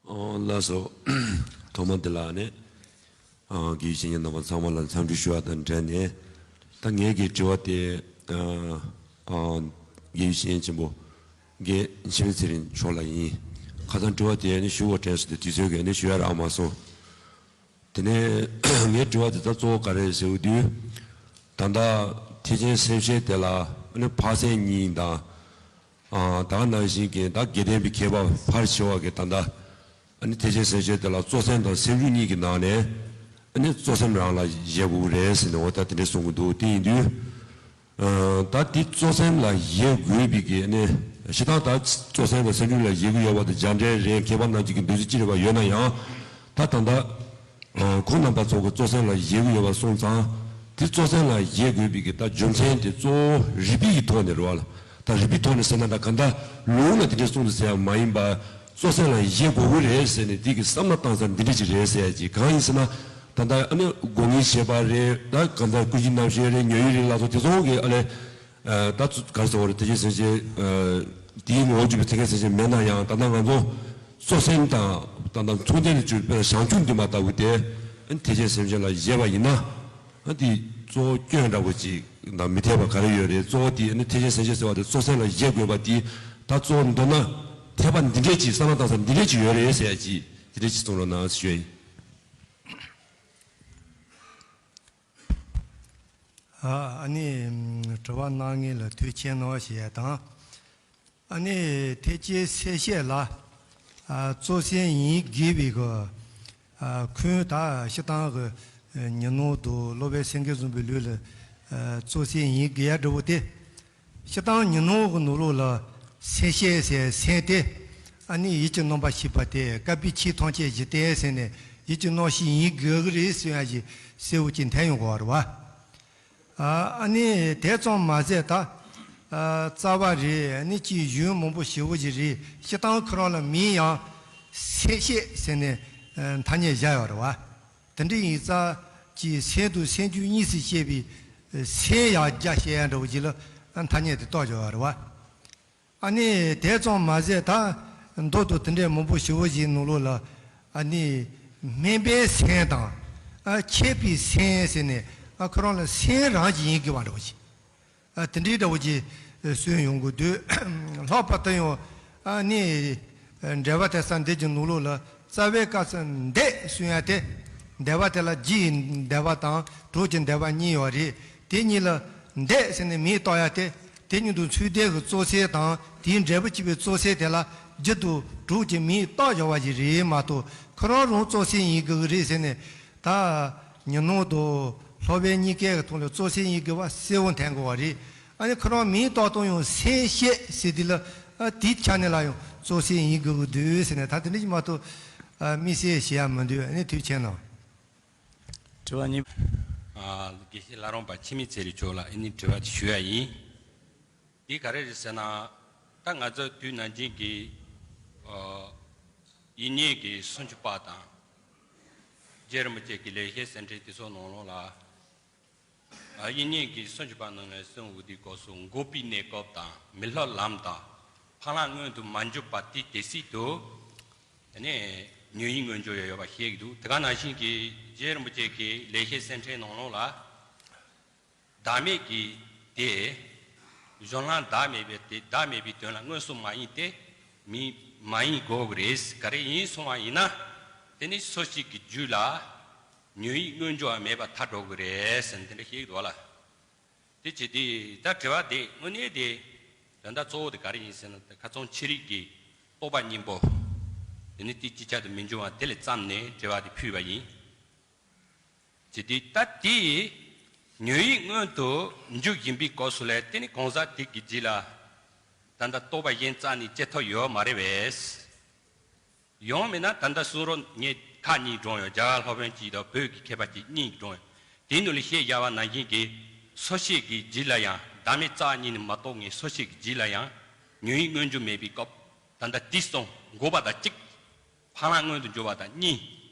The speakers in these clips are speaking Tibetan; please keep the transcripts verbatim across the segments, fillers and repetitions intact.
ཨོ་ལགས་སོ། ཐོག་མ་དེ་ལ་ནི། ཨ། དགེ་བའི་བཤེས་གཉེན་རྣམ་པ་ཚང་མ་ལ་འཚམས་འདྲི་ཞུ་བ་དང་འབྲེལ་ནས། ད་ངེད་ཀྱི་དྲི་བ་དེ། ཨ། ཨ། དགེ་བའི་བཤེས་གཉེན་ཆེན་པོ། དགེ་འཆི་མེད་ཚེ་རིང་མཆོག་ལ་ཡིན། ཁ་སང་དྲི་བ་དེ་ནི་ཞུ་དགོས་དྲན་སོང་སྟེ་དུས་ཚོད་ཀྱིས་ནི་ཞུ་ཡ་རག་མ་སོང་། དེ་ནས་ངའི་དྲི་བ་དེ་ད་གཙོ་བོ་ག་རེ་རེད་ཟེར་བ་དུས། ད་ལྟ་ཐེག་ཆེན་སེམས་བསྐྱེད་དེ་ལ་ནི་འཕགས་སེང་གཉིས་དང་། ཨ། ད་ག་ནང་བཞིན་གྱི་ད་དགེ་ལྡན་པའི་མཁས་པ་ཕལ་ཆེ་བ་གིས་ད་ལྟ་ཨ་ནི་ཐེག་ཆེན་སེམས་བསྐྱེད་དེ་ལ་གཙོ་སེམས་དང་སེམས་བསྐྱེད་གཉིས་ཀྱི་ནང་ནས་ཨ་ནི་གཙོ་སེམས་རང་ལ་བཞེས་དགོས་ཀྱི་རེད་ཟེར་ནས་འོ་ད་དེ་འདྲས་གསུང་གི་འདུག་དེ་ཡིན་དུས། ཨ། ད་དེ་གཙོ་སེམས་ལ་བཞེས་དགོས་པའི་གི་ཨ་ནི་སྤྱིར་བཏང་ད་གཙོ་སེམས་དང་སེམས་བསྐྱེད་ལ་བཞེས་ཀྱི་ཡོད་པ་དང་། སྦྱངས་འབྲས་རེད། མཁས་པ་རྣམས་ཀྱི་གི་འདོད་ཚུལ་ཅི་རེད་པ་ཡོད་ན་ཡང་། ད་ད་ལྟ། ཨ། ཁོང་རྣམ་པ་ཚོ་གི་གཙོ་སེམས་ལ་བཞེས་ཀྱི་ཡོད་པ་སོང་ཙང་། དེ་གཙོ་སེམས་ལ་བཞེས་དགོས་པའི་གི་ད་རྒྱུ་མཚན་དེ་གཙོ་བོ་རིགས་པའི་གི་ཐོག་ནས་རེད་པ་ལ། ད་རིགས་པའི་ཐོག་ནས་ཟེར་ན་ད་ག་འདྲ་ལུང་ལ་དེ་འདྲས་གསུངས་འདུག་ཟེར་ཡ་མ་ཡིན་པ། གཙོ་སེམས་ལ་བཞེས་དགོས་ཀྱི་རེད་ཟེར་ནས་དེ་གི་བསམ་བློ་བཏང་ས་འདི་འདྲས་ཅིག་རེད་ཟེར་ཡ་ཅིག་གང་ཡིན་ཟེར་ན། ད་ལྟ་ཨ་ནི་སྒོ་ལྔའི་བཞེད་པ་རེད། ད་གང་ལྟར་ཀུན་གཞི་རྣམ་བཤད་རེད། ཉོན་ཡིད་རེད། ལ་སོགས་དེ་ཚོ་གི་ཨ་ལས། ཨ། ད་ག་རེ་ཟེར་བ་རེད། ཐེག་ཆེན་སེམས་བསྐྱེད། ཨ། དེའི་ངོ་བོར་གྱུར་པའི་ཐེག་ཆེན་སེམས་བསྐྱེད་མེད་ན་ཡང་། ད་ལྟ་ང་ཚོ་གཙོ་སེམས་དང་ད་ལྟ་མཚུངས་ལྡན་དུ་གྱུར་པའི་བྱང་ཆུབ་འདུན་པ་ལྟ་བུ་དེ་ཨ་ནི་ཐེག་ཆེན་སེམས་བསྐྱེད་ལ་བཞེས་པ་ཡིན་ན། ཨ། དེ་གཙོ་བོ་སྐྱོན་འདྲ་བོ་ཅིག་དང་མི་འཐད་པ་ག་རེ་ཡོད་རེད། གཙོ་བོ་དེ་ཨ་ནི་ཐེག་ཆེན་སེམས་བསྐྱེད་ཟེར་བ་དེ་གཙོ་སེམས་ལ་བཞེས་དགོས་པ་དེ། ད་གཙོ་བོ་མདོར་ན་འཐད་པ་འདི་འདྲས་ཅིག་བསམ་བློ་བཏང་ས་འདི་འདྲས་ཅིག་ཡོད་རེད་ཟེར་ཡ་ཅིག་དེ་འདྲས་ཅིག་གསུང་རོགས་གནང་ཞུ་ཡ་ཡིན། ཨ། ཨ་ནི་དྲི་བ་གནང་མཁན་ལ་ཐུགས་རྗེ་ཆེ་གནང་ཞུ་ཡ་དང་། ཨ་ནི་ཐེག་ཆེན་སེམས་བསྐྱེད་ལ། ཨ། གཙོ་སེམས་ཡིན་དགོས་པའི་གི། ཨ། ཁོང་ད་སྤྱིར་བཏང་གི་ཉོན་མོངས་དང་སློབ་དཔོན་སེང་གེ་བཟང་པོའི་ལུགས་ལ། ཨ། གཙོ་སེམས་ཡིན་དགོས་ཡ་འདྲ་བོ་དེ། སྤྱིར་བཏང་ཉོན་མོངས་ཀྱི་ནང་ལོགས་ལ་སེམས་བསྐྱེད་ཟེར་སེམས་དེ། ཨ་ནི་ཡིད་ཀྱི་རྣམ་པར་ཤེས་པ་དེ་བསྐལ་པའི་ཆོས་ཐམས་ཅད་འཇིག་རྟེན་ཟེར་ནས་ཡིད་ཀྱི་རྣམ་ཤེས་ཡིན་དགོས་ཀྱི་རེད་ཟེར་ཡ་ཞིག་གསལ་བོ་ཅིག་འཐེན་ཡོང་གི་ཡོད་རེད་པ། ཨ། ཨ་ནི་དེ་ཙམ་མ་ཟད་ད། ཨ། རྩ་བ་རེད། ཨ་ནི་ཅིག་གཞུང་མང་པོ་ཞེ་པོ་ཅིག་རེད། སྤྱིར་བཏང་ཁོ་རང་ལ་མིང་ཡང་སེམས་བསྐྱེད་ཟེར་ནས། ཨ། ཐ་སྙད་བཞག་ཡོད་རེད་པ། དེ་འདྲ་ཡིན་ཙང་ཅིག་སེམས་དང་སེམས་བསྐྱེད་གཉིས་སུ་བཤད་པའི་སེམས་ཡང་རྒྱ་བཤད་ཡ་འདྲ་བོ་ཅིག་ལ་ཐ་སྙད་དེ་གཏོགས་བཞག་ཡོད་རེད་པ། ཨ་ནི་དེ་ཙམ་མ་ཟད་ད་མདོ་དང་དེ་འདྲའི་མང་པོ་ཞེ་པོ་ཞིག་ནང་ལོགས་ལ། ཨ་ནི་སྨོན་པའི་སེམས་དང་། ཨ། མཆོད་པའི་སེམས་ཟེར་ནས། ཨ། ཁོ་རང་ལ་སེམས་རང་བཞིན་ཡིན་དགོས་པ་འདྲ་བོ་ཞིག་ཨ། དེ་འདྲའི་འདྲ་བོ་ཅིག་གསུངས་ཡོང་གི་འདུག་ལྷག་པར་དུ་ཡང་། ཨ་ནི་འགྲེལ་པ་དེ་ས་འདི་གི་ནང་ལོགས་ལ་རྩ་བའི་སྐབས་སུ་འདས་གསུང་ཡ་དེ། འདས་པ་དེ་ལ་རྒྱུ་ཡི་འདས་པ་དང་གྲོགས་ཀྱི་འདས་པ་གཉིས་ཡོད་རེད། དེ་གཉིས་ལ་འདས་ཟེར་ནས་མིང་བཏགས་ཡ་དེ། དེ་གཉིས་དང་ཚུལ་ལྡན་གྱི་གཙོ་སེམས་དང་དེའི་འབྲས་བུ་སྐྱེ་བའི་གཙོ་སེམས་དེ་ལ་རྒྱུ་དང་གྲོགས་ཀྱི་མིང་བཏགས་བཞག་པ་ཞིག་རེད་མ་གཏོགས། ཁོ་རང་རང་གཙོ་སེམས་ཡིན་དགོས་ཀྱི་རེད་ཟེར་ནས། ད་ཉོན་མོངས་དང་སློབ་དཔོན་གཉིས་ཀའི་ཐོག་ལ་གཙོ་སེམས་ཡིན་དགོས་པ་གསལ་བོ་འཐེན་དགོས་པ་རེད། ཨ་ནི་ཁོ་རང་མིང་བཏགས་སྟངས་ཡང་སེམས་བསྐྱེད་ཟེར་དུས་ལ། ཨ། དེའི་ཆ་ནས་ལ་ཡང་གཙོ་སེམས་ཡིན་དགོས་ཀྱི་འདུག་ཟེར་ནས། ད་དེ་འདྲ་ཞིག་མ་གཏོགས། ཨ། དམིགས་བསལ་བཤད་ཡ་མི་འདུག་ཨ་ནི་ཐུགས་རྗེ་ཆེ་གནང་། དྲི་བ་གཉིས། ཨ། དགེ་བཤེས་བླ་རུང་པ་འཆི་མེད་ཚེ་རིང་མཆོག་ལ་ཨ་ནི་དྲི་བ་དེ་ཞུ་ཡ་ཡིན། འདི་ག་རེ་རེད་ཟེར་ན། ད་ང་ཚོ་དུས་ནམ་རྒྱུན་གྱི། ཨ། དབྱིག་གཉེན་གྱི་སུམ་ཅུ་པ་དང་། རྗེ་རིན་པོ་ཆེ་གི་ལེགས་བཤད་གསེར་ཕྲེང་དེ་ཚོ་ནང་ལོགས་ལ། ཨ། དབྱིག་གཉེན་གྱི་སུམ་ཅུ་པ་ནང་ནས་གསུངས་ཡོད་དུས་སྐབས་སུ་འགོག་པའི་གནས་སྐབས་དང་མི་སློབ་ལམ་དང་ཕ་ལྷ་མངོན་དུ་མ་འཇུག་པ་དེ་དེ་སྲིད་དུ། དེ་ནས་ཉོན་ཡིད་མངོན་འཇུག་ཡོད་པ་བཤད་ཀྱི་འདུག་དེ་ག་ནང་བཞིན་གྱི་རྗེ་རིན་པོ་ཆེ་གི་ལེགས་བཤད་གསེར་ཕྲེང་ནང་ལོགས་ལ། བདག་མེད་ཀྱི་དེ། གཞན་ལ་བདག་མེད་པའི་དེ། བདག་མེད་པའི་དོན་ལ་མངོན་སུམ་མ་ཡིན་ཏེ། མི་མ་ཡིན་དགོས་པ་རེད། ག་རེ་ཡིན་གསུང་བ་ཡིན་ན། དེ་ནི་སོ་སྐྱེ་གི་རྒྱུད་ལ་ཉོན་ཡིད་མངོན་འཇུག་པ་མེད་པར་ཐལ་འགྲོ་གི་རེད་ཟེར་ནས་དེ་འདྲ་བཤད་ཀྱི་འདུག་བ་ལ། དེ་བྱེད་དུས་ད་དྲི་བ་དེ་དངོས་གནས་དེ། ད་ལྟ་གཙོ་བོ་དེ་ག་རེ་ཡིན་ཟེར་ན། ད་ཁ་སང་ཕྱི་རིག་གི་རྟོག་པ་གཉིས་པོ། དེ་ནི་དེ་ཅིག་ཆར་དུ་མི་འབྱུང་བ་དེ་ལ་བརྩམས་ནས་དྲི་བ་དེ་ཕུལ་བ་ཡིན། ཇི་སྟེ་ད་དེ་ཉོན་ཡིད་མངོན་དུ་འཇུག་བཞིན་པའི་སྐབས་སུ་ལས། དེ་ནི་གང་ཟག་དེ་གི་རྒྱུད་ལ་ད་ལྟ་རྟོག་པ་གཞན་རྩ་ནས་སྐྱེ་ཐབས་ཡོད་མ་རེད་པས། ཡང་མིན་ན་ད་ལྟ་གསུང་རབ་ངས་ཁག་གཉིས་བགྲངས་ཡོད། རྒྱ་གར་སློབ་དཔོན་གཅིག་དང་བོད་ཀྱི་མཁས་པ་གཅིག་གཉིས་བགྲངས་ཡོད། དེའི་ནང་ལ་བཤད་བཞག་པ་ནང་བཞིན་གྱི་སོ་སྐྱེ་གི་རྒྱུད་ལ་ཡང་བདག་མེད་རྩ་བ་ཉིད་ནས་མ་རྟོགས་མཁན་སོ་སྐྱེ་གི་རྒྱུད་ལ་ཡང་ཉོན་ཡིད་མངོན་འཇུག་མེད་པའི་སྐབས། ད་ལྟ་དེ་གསུམ། འགོག་པ་དང་གཅིག་ཕ་ལྷ་མངོན་དུ་འཇུག་པ་དང་གཉིས།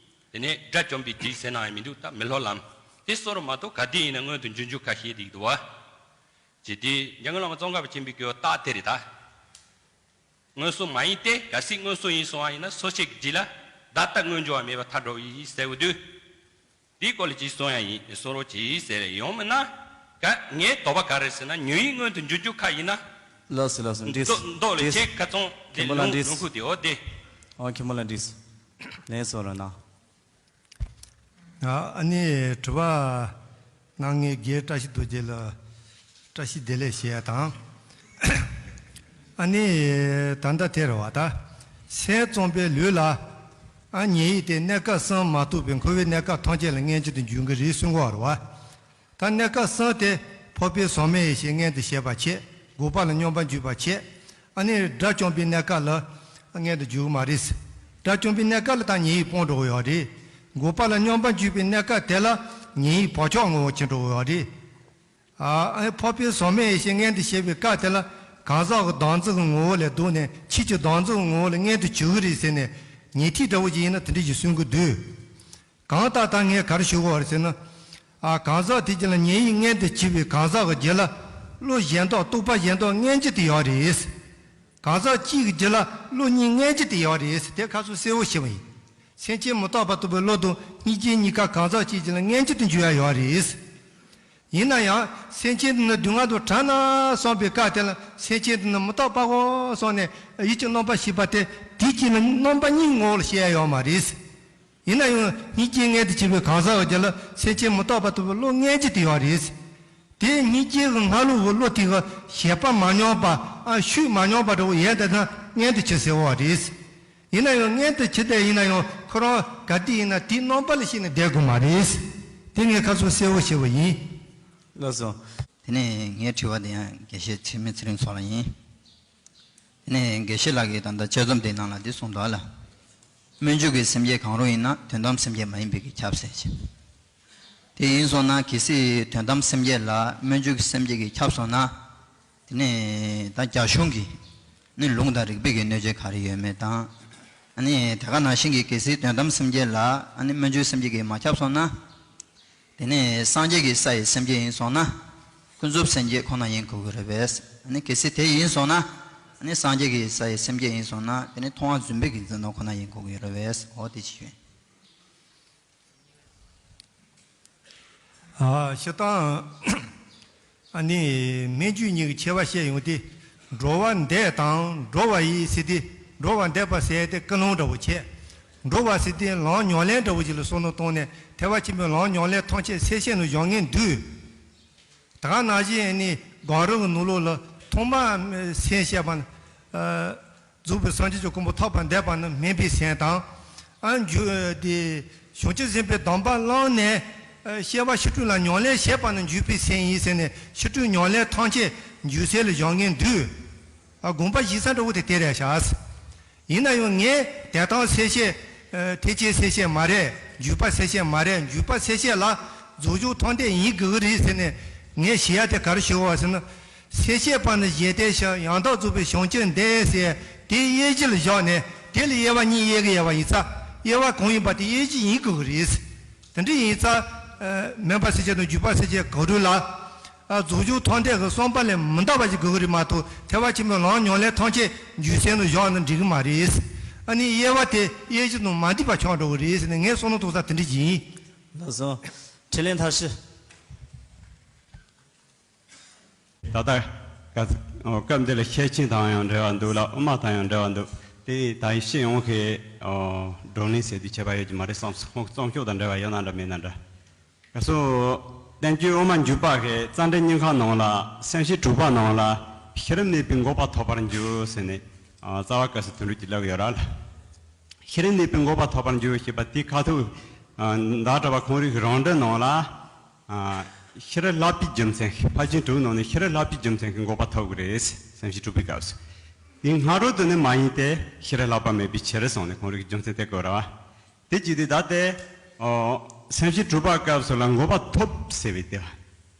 དེ་ནས་དགྲ་བཅོམ་པའི་རྒྱུད་ཟེར་ན་ཡང་མི་འདུག་ད་མི་སློབ་ལམ། དེ་གསུམ་མ་གཏོགས་ག་དུས་ཡིན་ན་མངོན་དུ་འཇུག་འཇུག་ཁ་ཤས་དེ་འདུག་བ། ཇི་སྟེ་འཇམ་མགོན་བླ་མ་ཙོང་ཁ་པ་ཆེན་པོའི་སྐུ་རྟགས་དེ་རེད་ད། མངོན་སུམ་མ་ཡིན་ཏེ། གལ་སྲིད་མངོན་སུམ་ཡིན་སོང་བ་ཡིན་ན་སོ་སྐྱེ་གི་རྒྱུད་ལ་ བདག་ལྟ་མངོན་འགྱུར་བ་མེད་པར་ཐལ་འགྲོ་བའི་ཟེར་བ་དུས། དེའི་སྐོར་ལ་ཅིག་གསུང་ཡ་ཡིན། གསུང་རོགས་གྱིས་ཟེར་ཡོང་མིན་ན། ག་ངའི་དོགས་པ་ག་རེ་ཟེར་ན། ཉོན་ཡིད་མངོན་དུ་འགྱུར་རྒྱུ་ཁ་ཡིན་ན། ལགས་སོ་ལགས་སོ། འགྲིགས། མདོ་མདོ་ལ་འགྲིགས། ཆེ་ཁ་ཚོང་དེ། མཁན་པོ་ལགས། ལུང་འགྲིགས། ལུང་ཁུག་དེ། འོ་དེ། ཨོ། མཁན་པོ་ལགས། འགྲིགས། ལན་གསུང་རོགས་གནང་། ཨ་ནི་དྲི་བ་གནང་མཁན་རྒན་བཀྲ་ཤིས་རྡོ་རྗེ་ལ་བཀྲ་ཤིས་བདེ་ལེགས་ཞུ་ཡ་དང་། ཨ་ནི་ད་ལྟ་དེ་རེད་བ། ད་སེམས་ཙམ་པའི་ལུས་ལ་ཨ་ཉེ་ཡིད་དེ་གནས་སྐབས་གསུམ་མ་གཏོགས་པའི་འཁོར་བའི་གནས་སྐབས་ཐམས་ཅད་ལ་མངོན་གྱུར་དུ་འགྱུར་གྱི་རེད་གསུང་གི་ཡོད་རེད་བ། ད་གནས་སྐབས་གསུམ་དེ་འཕགས་པའི་ཟག་མེད་ཡེ་ཤེས་མངོན་དུ་བྱེད་པ་བྱེད། འགོག་པ་ལ་སྙོམས་པར་འཇུག་པ་བྱེད། ཨ་ནི་དགྲ་བཅོམ་པའི་གནས་སྐབས་ལ་མངོན་དུ་འགྱུར་གྱི་མ་རེད། དགྲ་བཅོམ་པའི་གནས་སྐབས་ལ་ད་ཉེ་ཡིད་སྤོང་འགྲོ་གི་ཡོད་རེད། འགོག་པ་ལ་སྙོམས་པར་འཇུག་པའི་གནས་སྐབས་དེ་ལ་ཉེ་ཡིད་བག་ཆགས་ངོ་བོ་ཕྱིན་འགྲོ་གི་ཡོད་རེད། ཨ་ཨ་འཕགས་པའི་ཟག་མེད་ཡེ་ཤེས་མངོན་དུ་བྱེད་པའི་སྐབས་དེ་ལ་གང་ཟག་གི་བདག་འཛིན་གྱི་ངོ་བོ་ལས་ལྡོག་ནས་ཆོས་ཀྱི་བདག་འཛིན་གྱི་ངོ་བོ་ལ་མངོན་དུ་གྱུར་གྱི་རེད་ཟེར་ནས་ཉན་ཐོས་འདྲ་བོ་ཅིག་ཡིན་ན་དེ་འདྲ་ཞིག་གསུང་གི་འདུག་གང་ལྟར་ད་ངས་ག་རེ་ཞུ་དགོས་པ་རེད་ཟེར་ན། ཨ་གང་ཟག་དེ་རྒྱུད་ལ་ཉེ་ཡིད་མངོན་དུ་གྱུར་པའི་གང་ཟག་གི་རྒྱུད་ལ་བློ་གཞན་དག་རྟོག་པ་གཞན་དག་མངོན་གྱུར་དུ་ཡོད་རེད། གང་ཟག་གཅིག་གི་རྒྱུད་ལ་བློ་གཉིས་མངོན་གྱུར་དུ་ཡོད་རེད། དེ་ཁ་སང་གསལ་བོ་ཞུས་པ་ཡིན། སེམས་ཅན་མི་རྟག་པ་རྟོགས་པའི་བློ་དང་སྙིང་རྗེ་གཉིས་ཀ་གང་ཟག་གཅིག་རྒྱུད་ལ་མངོན་གྱུར་དུ་འགྱུར་ཡ་ཡོད་རེད། ཡིན་ན་ཡང་སེམས་ཅན་དེ་ནི་སྡུག་བསྔལ་དུ་དྲན་ན་བསམ་པའི་སྐབས་དེ་ལ་སེམས་ཅན་དེ་ནི་མི་རྟག་པའོ་བསམ་ནས་ཡིད་ཀྱི་རྣམ་པར་ཤེས་པ་དེ་དེ་གཅིག་ནི་རྣམ་པ་གཉིས་ངོ་བོ་ལ་ཤེས་ཡ་ཡོད་མ་རེད། ཡིན་ན་ཡང་སྙིང་རྗེ་མངོན་དུ་བྱེད་པའི་གང་ཟག་གི་རྒྱུད་ལ་སེམས་ཅན་མི་རྟག་པ་རྟོགས་པའི་བློ་མངོན་གྱུར་དུ་ཡོད་རེད། དེ་སྙིང་རྗེ་གི་སྔ་ལོགས་ཀྱི་བློ་དེ་གི་བྱེད་པ་མ་ཉམས་པ། ཨ་ཤུགས་མ་ཉམས་པ་འདྲ་བོ་ཡོད་དེ་ན་མངོན་དུ་བྱེད་ཟེར་བ་རེད། ཡིན་ན་ཡང་མངོན་དུ་བྱེད་དེ་ཡིན་ན་ཡང་ཁོ་རང་ག་དུས་ཡིན་ན་དེའི་རྣམ་པ་ལ་ཤེས་ནས་བསྡད་དགོས་མ་རེད། དེ་ངས་ཁ་སང་གསལ་བོ་ཞུས་པ་ཡིན། ལགས་སོ། དེ་ནས་ངའི་དྲི་བ་དེ་ཡང་དགེ་བཤེས་ཚེ་རིང་མཚོ་ལགས་ཡིན། དེ་ནས་དགེ་བཤེས་ལགས་ཀྱིས་ད་ལྟ་དཔྱད་རྩོམ་དེའི་ནང་ལ་འདི་གསུངས་འདུག་ལ། སྨོན་འཇུག་གི་སེམས་བསྐྱེད་གང་རུང་ཡིན་ན་དོན་དམ་སེམས་བསྐྱེད་མ་ཡིན་པའི་གི་ཁྱབ་ཟེར་གྱི། དེ་ཡིན་སོང་ན་གལ་སྲིད་དོན་དམ་སེམས་བསྐྱེད་ལ་སྨོན་འཇུག་གི་སེམས་བསྐྱེད་ཀྱི་ཁྱབ་སོང་ན། དེ་ནས་ད་རྒྱ་གཞུང་གི་ནི་ལུང་དང་རིགས་པའི་གི་གནོད་བྱེད་ག་རེ་ཡོད་མེད་དང་། ཨ་ནི་དེ་ག་ནང་བཞིན་གྱི་གལ་སྲིད་དོན་དམ་སེམས་བསྐྱེད་ལ་ཨ་ནི་སྨོན་འཇུག་སེམས་བསྐྱེད་ཀྱིས་མ་ཁྱབ་སོང་ན། དེ་ནས་སངས་རྒྱས་ཀྱི་ས་ཡི་སེམས་བསྐྱེད་ཡིན་སོང་ན། ཀུན་རྫོབ་སེམས་བསྐྱེད་ཁོ་ན་ཡིན་དགོས་ཀྱི་རེད་པས། ཨ་ནི་གལ་སྲིད་དེ་ཡིན་སོང་ན། ཨ་ནི་སངས་རྒྱས་ཀྱི་ས་ཡི་སེམས་བསྐྱེད་ཡིན་སོང་ན་དེ་ནི་མཐོང་བ་རྫུན་པའི་གི་འཛིན་སྟངས་ཁོ་ན་ཡིན་དགོས་ཀྱི་རེད་པས། འོ་དེ་ཅི་ཡོད། ཨ་སྤྱིར་བཏང་། ཨ་ནི་སྨོན་འཇུག་གཉིས་ཀྱི་ཁྱད་པར་བཤད་ཡོང་དུས། འགྲོ་བ་འདས་དང་འགྲོ་བ་ཡི་ཟེར་དུས། འགྲོ་བ་འདས་པ་ཟེར་དེ་ཀུན་སློང་འདྲ་བོ་བྱས། འགྲོ་བ་ཟེར་དུས་ལམ་ཉམས་ལེན་འདྲ་བོ་ཅིག་ལ་བསམ་བློ་བཏང་ནས་ཐེག་པ་ཆེན་པོའི་ལམ་ཉམས་ལེན་ཐམས་ཅད་སེམས་བསྐྱེད་ནང་སྦྱང་མཁན་འདུག་ད་ག་ནང་བཞིན་ནི་གངས་རི་གི་ནང་ལོགས་ལ་ཐོག་མར་སེམས་བསྐྱེད་པ་ནི། ཨ་རྫོགས་པའི་སངས་རྒྱས་ཀྱི་གོ་འཕང་ཐོབ་པར་འདོད་པ་ནི་སྨོན་པའི་སེམས་དང་། ཨ་འཇུག་དེ་བྱང་ཆུབ་སེམས་དཔའི་གདམས་པ་བླངས་ནས་ཨ་སྐྱེ་བ་ཕྱི་སྤྲོས་ལ་ཉམས་ལེན་བྱེད་པ་ནི་འཇུག་པའི་སེམས་ཡིན་ཟེར་ནས་ཕྱི་སྤྲོས་ཉམས་ལེན་ཐམས་ཅད་འཇུག་སེམས་ལ་སྦྱང་མཁན་འདུག་ཨ་དགོངས་པ་བཞེས་ས་འདྲ་བོ་དེ་དེ་རེད་ཤག་ཡིན་ན་ཡང་ངས་དེ་དང་སེམས་བསྐྱེད། ཨ་ཐེག་ཆེན་སེམས་བསྐྱེད་མ་རེད། འཇུག་པ་སེམས་བསྐྱེད་མ་རེད། འཇུག་པ་སེམས་བསྐྱེད་ལ་རྫོགས་བྱང་ཐམས་ཅད་ཡིན་དགོས་ཀྱི་རེད་ཟེར་ནས་ངས་བཤད་ཡ་དེ་ག་རེ་ཞུ་བ་ཟེར་ན། སེམས་བསྐྱེད་པ་ནི་གཞན་བརྟེན་ཞིང་ཡང་དག་རྫོགས་པའི་བྱང་ཆུབ་འདོད་ཟེར་དེ་དབྱེ་གཞི་ལ་བཞག་ནས་དེ་ལ་དབྱེ་བ་གཉིས་དབྱེ་གི་ཡོད་པ་ཡིན་ཙང་དབྱེ་བ་གང་ཡིན་པ་དེ་དབྱེ་གཞི་ཡིན་དགོས་ཀྱི་རེད། དེ་འདྲ་ཡིན་ཙང་། ཨ་སྨོན་པ་སེམས་བསྐྱེད་དང་འཇུག་པ་སེམས་བསྐྱེད་གང་རུང་ལ། ཨ་རྫོགས་བྱང་ཐམས་ཅད་ཀྱི་བསམ་པ་ལས་མི་འདའ་བ་ཞིག་དགོས་ཀྱི་རེད་མ་གཏོགས་ཐེག་པ་ཆེན་པོའི་ལམ་ཉམས་ལེན་ཐམས་ཅད་འཇུག་སེམས་ལ་བཞག་ན་འགྲིག་གི་མ་རེད། ཨ་ནི་དབྱེ་བ་དེ་དབྱེ་གཞི་དང་མ་འདུས་པ་ཆགས་འགྲོ་གི་རེད་ཟེར་ནས་ངས་བསམ་བློ་གཏོང་ས་དེ་འདྲ་ཡིན། ལགས་སོ། འཕྲིན་ལས་མཐར་ཕྱིན། ད་ལྟ་སྐབས་འདི་ལ་ཤེར་ཕྱིན་དང་ཡང་འབྲེལ་བ་འདུག་ལ། དབུ་མ་དང་ཡང་འབྲེལ་བ་འདུག་དེ་ད་ཡིན་ཤེས་ཡོང་གི་བགྲོ་གླེང་ཟེར་དུས་ཁྱད་པར་ཡོད་ཀྱི་མ་རེད་བསམ་སོང་། རྩོམ་ཤོག་དང་འབྲེལ་བ་ཡོད་ན་འདྲ་མེད་ན་འདྲ། ག་སོ། བསྟན་བཅོས་དབུ་མ་འཇུག་པ་གི་རྩ་འགྲེལ་སྙིང་ཁ་ནང་ལ་སེམས་བསྐྱེད་དྲུག་པ་ནང་ལ་ཤེས་རབ་གནས་པའི་འགོག་པ་ཐོབ་པར་འགྱུར་ཟེར་ནས། རྩ་བ་སྐབས་སུ་དོན་གྲུབ་ཀྱིས་ལབ་ཡོད་ར་ལ། ཤེས་རབ་གནས་པའི་འགོག་པ་ཐོབ་པར་འགྱུར་ཞེས་པ་དེའི་ཁ་ཐུག་བདག་གྲགས་པ་ཁོང་རིགས་རང་འགྲེལ་ནང་ལ། ཤེས་རབ་བསླབ་པའི་རྒྱུ་མཚན། ཕར་ཕྱིན་དྲུག་ནང་ནས་ཤེས་རབ་བསླབ་པའི་རྒྱུ་མཚན་གྱི་འགོག་པ་ཐོབ་དགོས་རེད། སེམས་བསྐྱེད་དྲུག་པའི་སྐབས་སུ། དེའི་སྔ་རོལ་དུ་ནི་མ་ཡིན་ཏེ་ཤེས་རབ་བསླབ་པ་མེད་པའི་ཕྱིར་གསུངས་ནས་ཁོང་རིགས་རྒྱུ་མཚན་དེ་བཀོད་ར་བ། དེ་ཅི་སྟེ་ད་ལྟའི་སེམས་བསྐྱེད་དྲུག་པ་སྐབས་སུ་ལ་འགོག་པ་ཐོབ་ཟེར་བའི་དེ།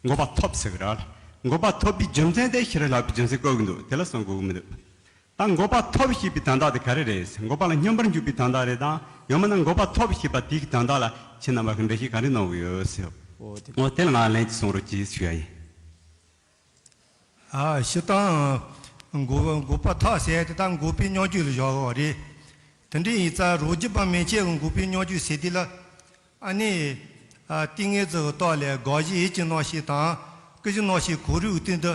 འགོག་པ་ཐོབ་ཟེར་གི་ར་ལ། འགོག་པ་ཐོབ་པའི་རྒྱུ་མཚན་དེ་ཤེས་རབ་བསླབ་པའི་རྒྱུ་མཚན་བཀོད་གི་འདུག་དེ་ལ་གསུང་དགོས་ཀྱི་མི་འདུག་ད་འགོག་པ་ཐོབ་ཞེས་པའི་དོན་དག་དེ་ག་རེ་རེད། འགོག་པ་ལ་སྙོམས་པར་འཇུག་པའི་དོན་དག་རེད་དམ། ཡང་མིན་ན་འགོག་པ་ཐོབ་ཞེས་པ་དེའི་དོན་དག་ལ་ཁྱེད་རྣམ་པ་གིས་འགྲེལ་བཤད་ག་རེ་གནང་གི་ཡོད་ཟེར། འོ་དེ། འོ་དེ་ལ་ང་ལན་ཅིག་གསུང་རོགས་གྱིས་ཞུ་ཡ་ཡིན། ཨ་སྤྱིར་བཏང་འགོག་འགོག་པ་ཐོབ་ཟེར་དེ་ད་འགོག་པའི་སྙོམས་འཇུག་ལ་བཞག་གི་རེད། དེ་འདྲ་ཡིན་ཙང་རོ་རྒྱུད་པ་མན་ཆད་ཀྱི་འགུགས་པའི་སྨྱོ་རྒྱུ་ཟེར་དུས་ལ། ཨ་ནི། ཨ། ཏིང་ངེ་འཛིན་གྱི་སྟོབས་ལས་དགག་གཞི་ཡིད་ཀྱི་རྣམ་ཤེས་དང་། སྐུལ་གཞི་རྣམ་ཤེས་གང་རུང་གི་སྟེང་དུ།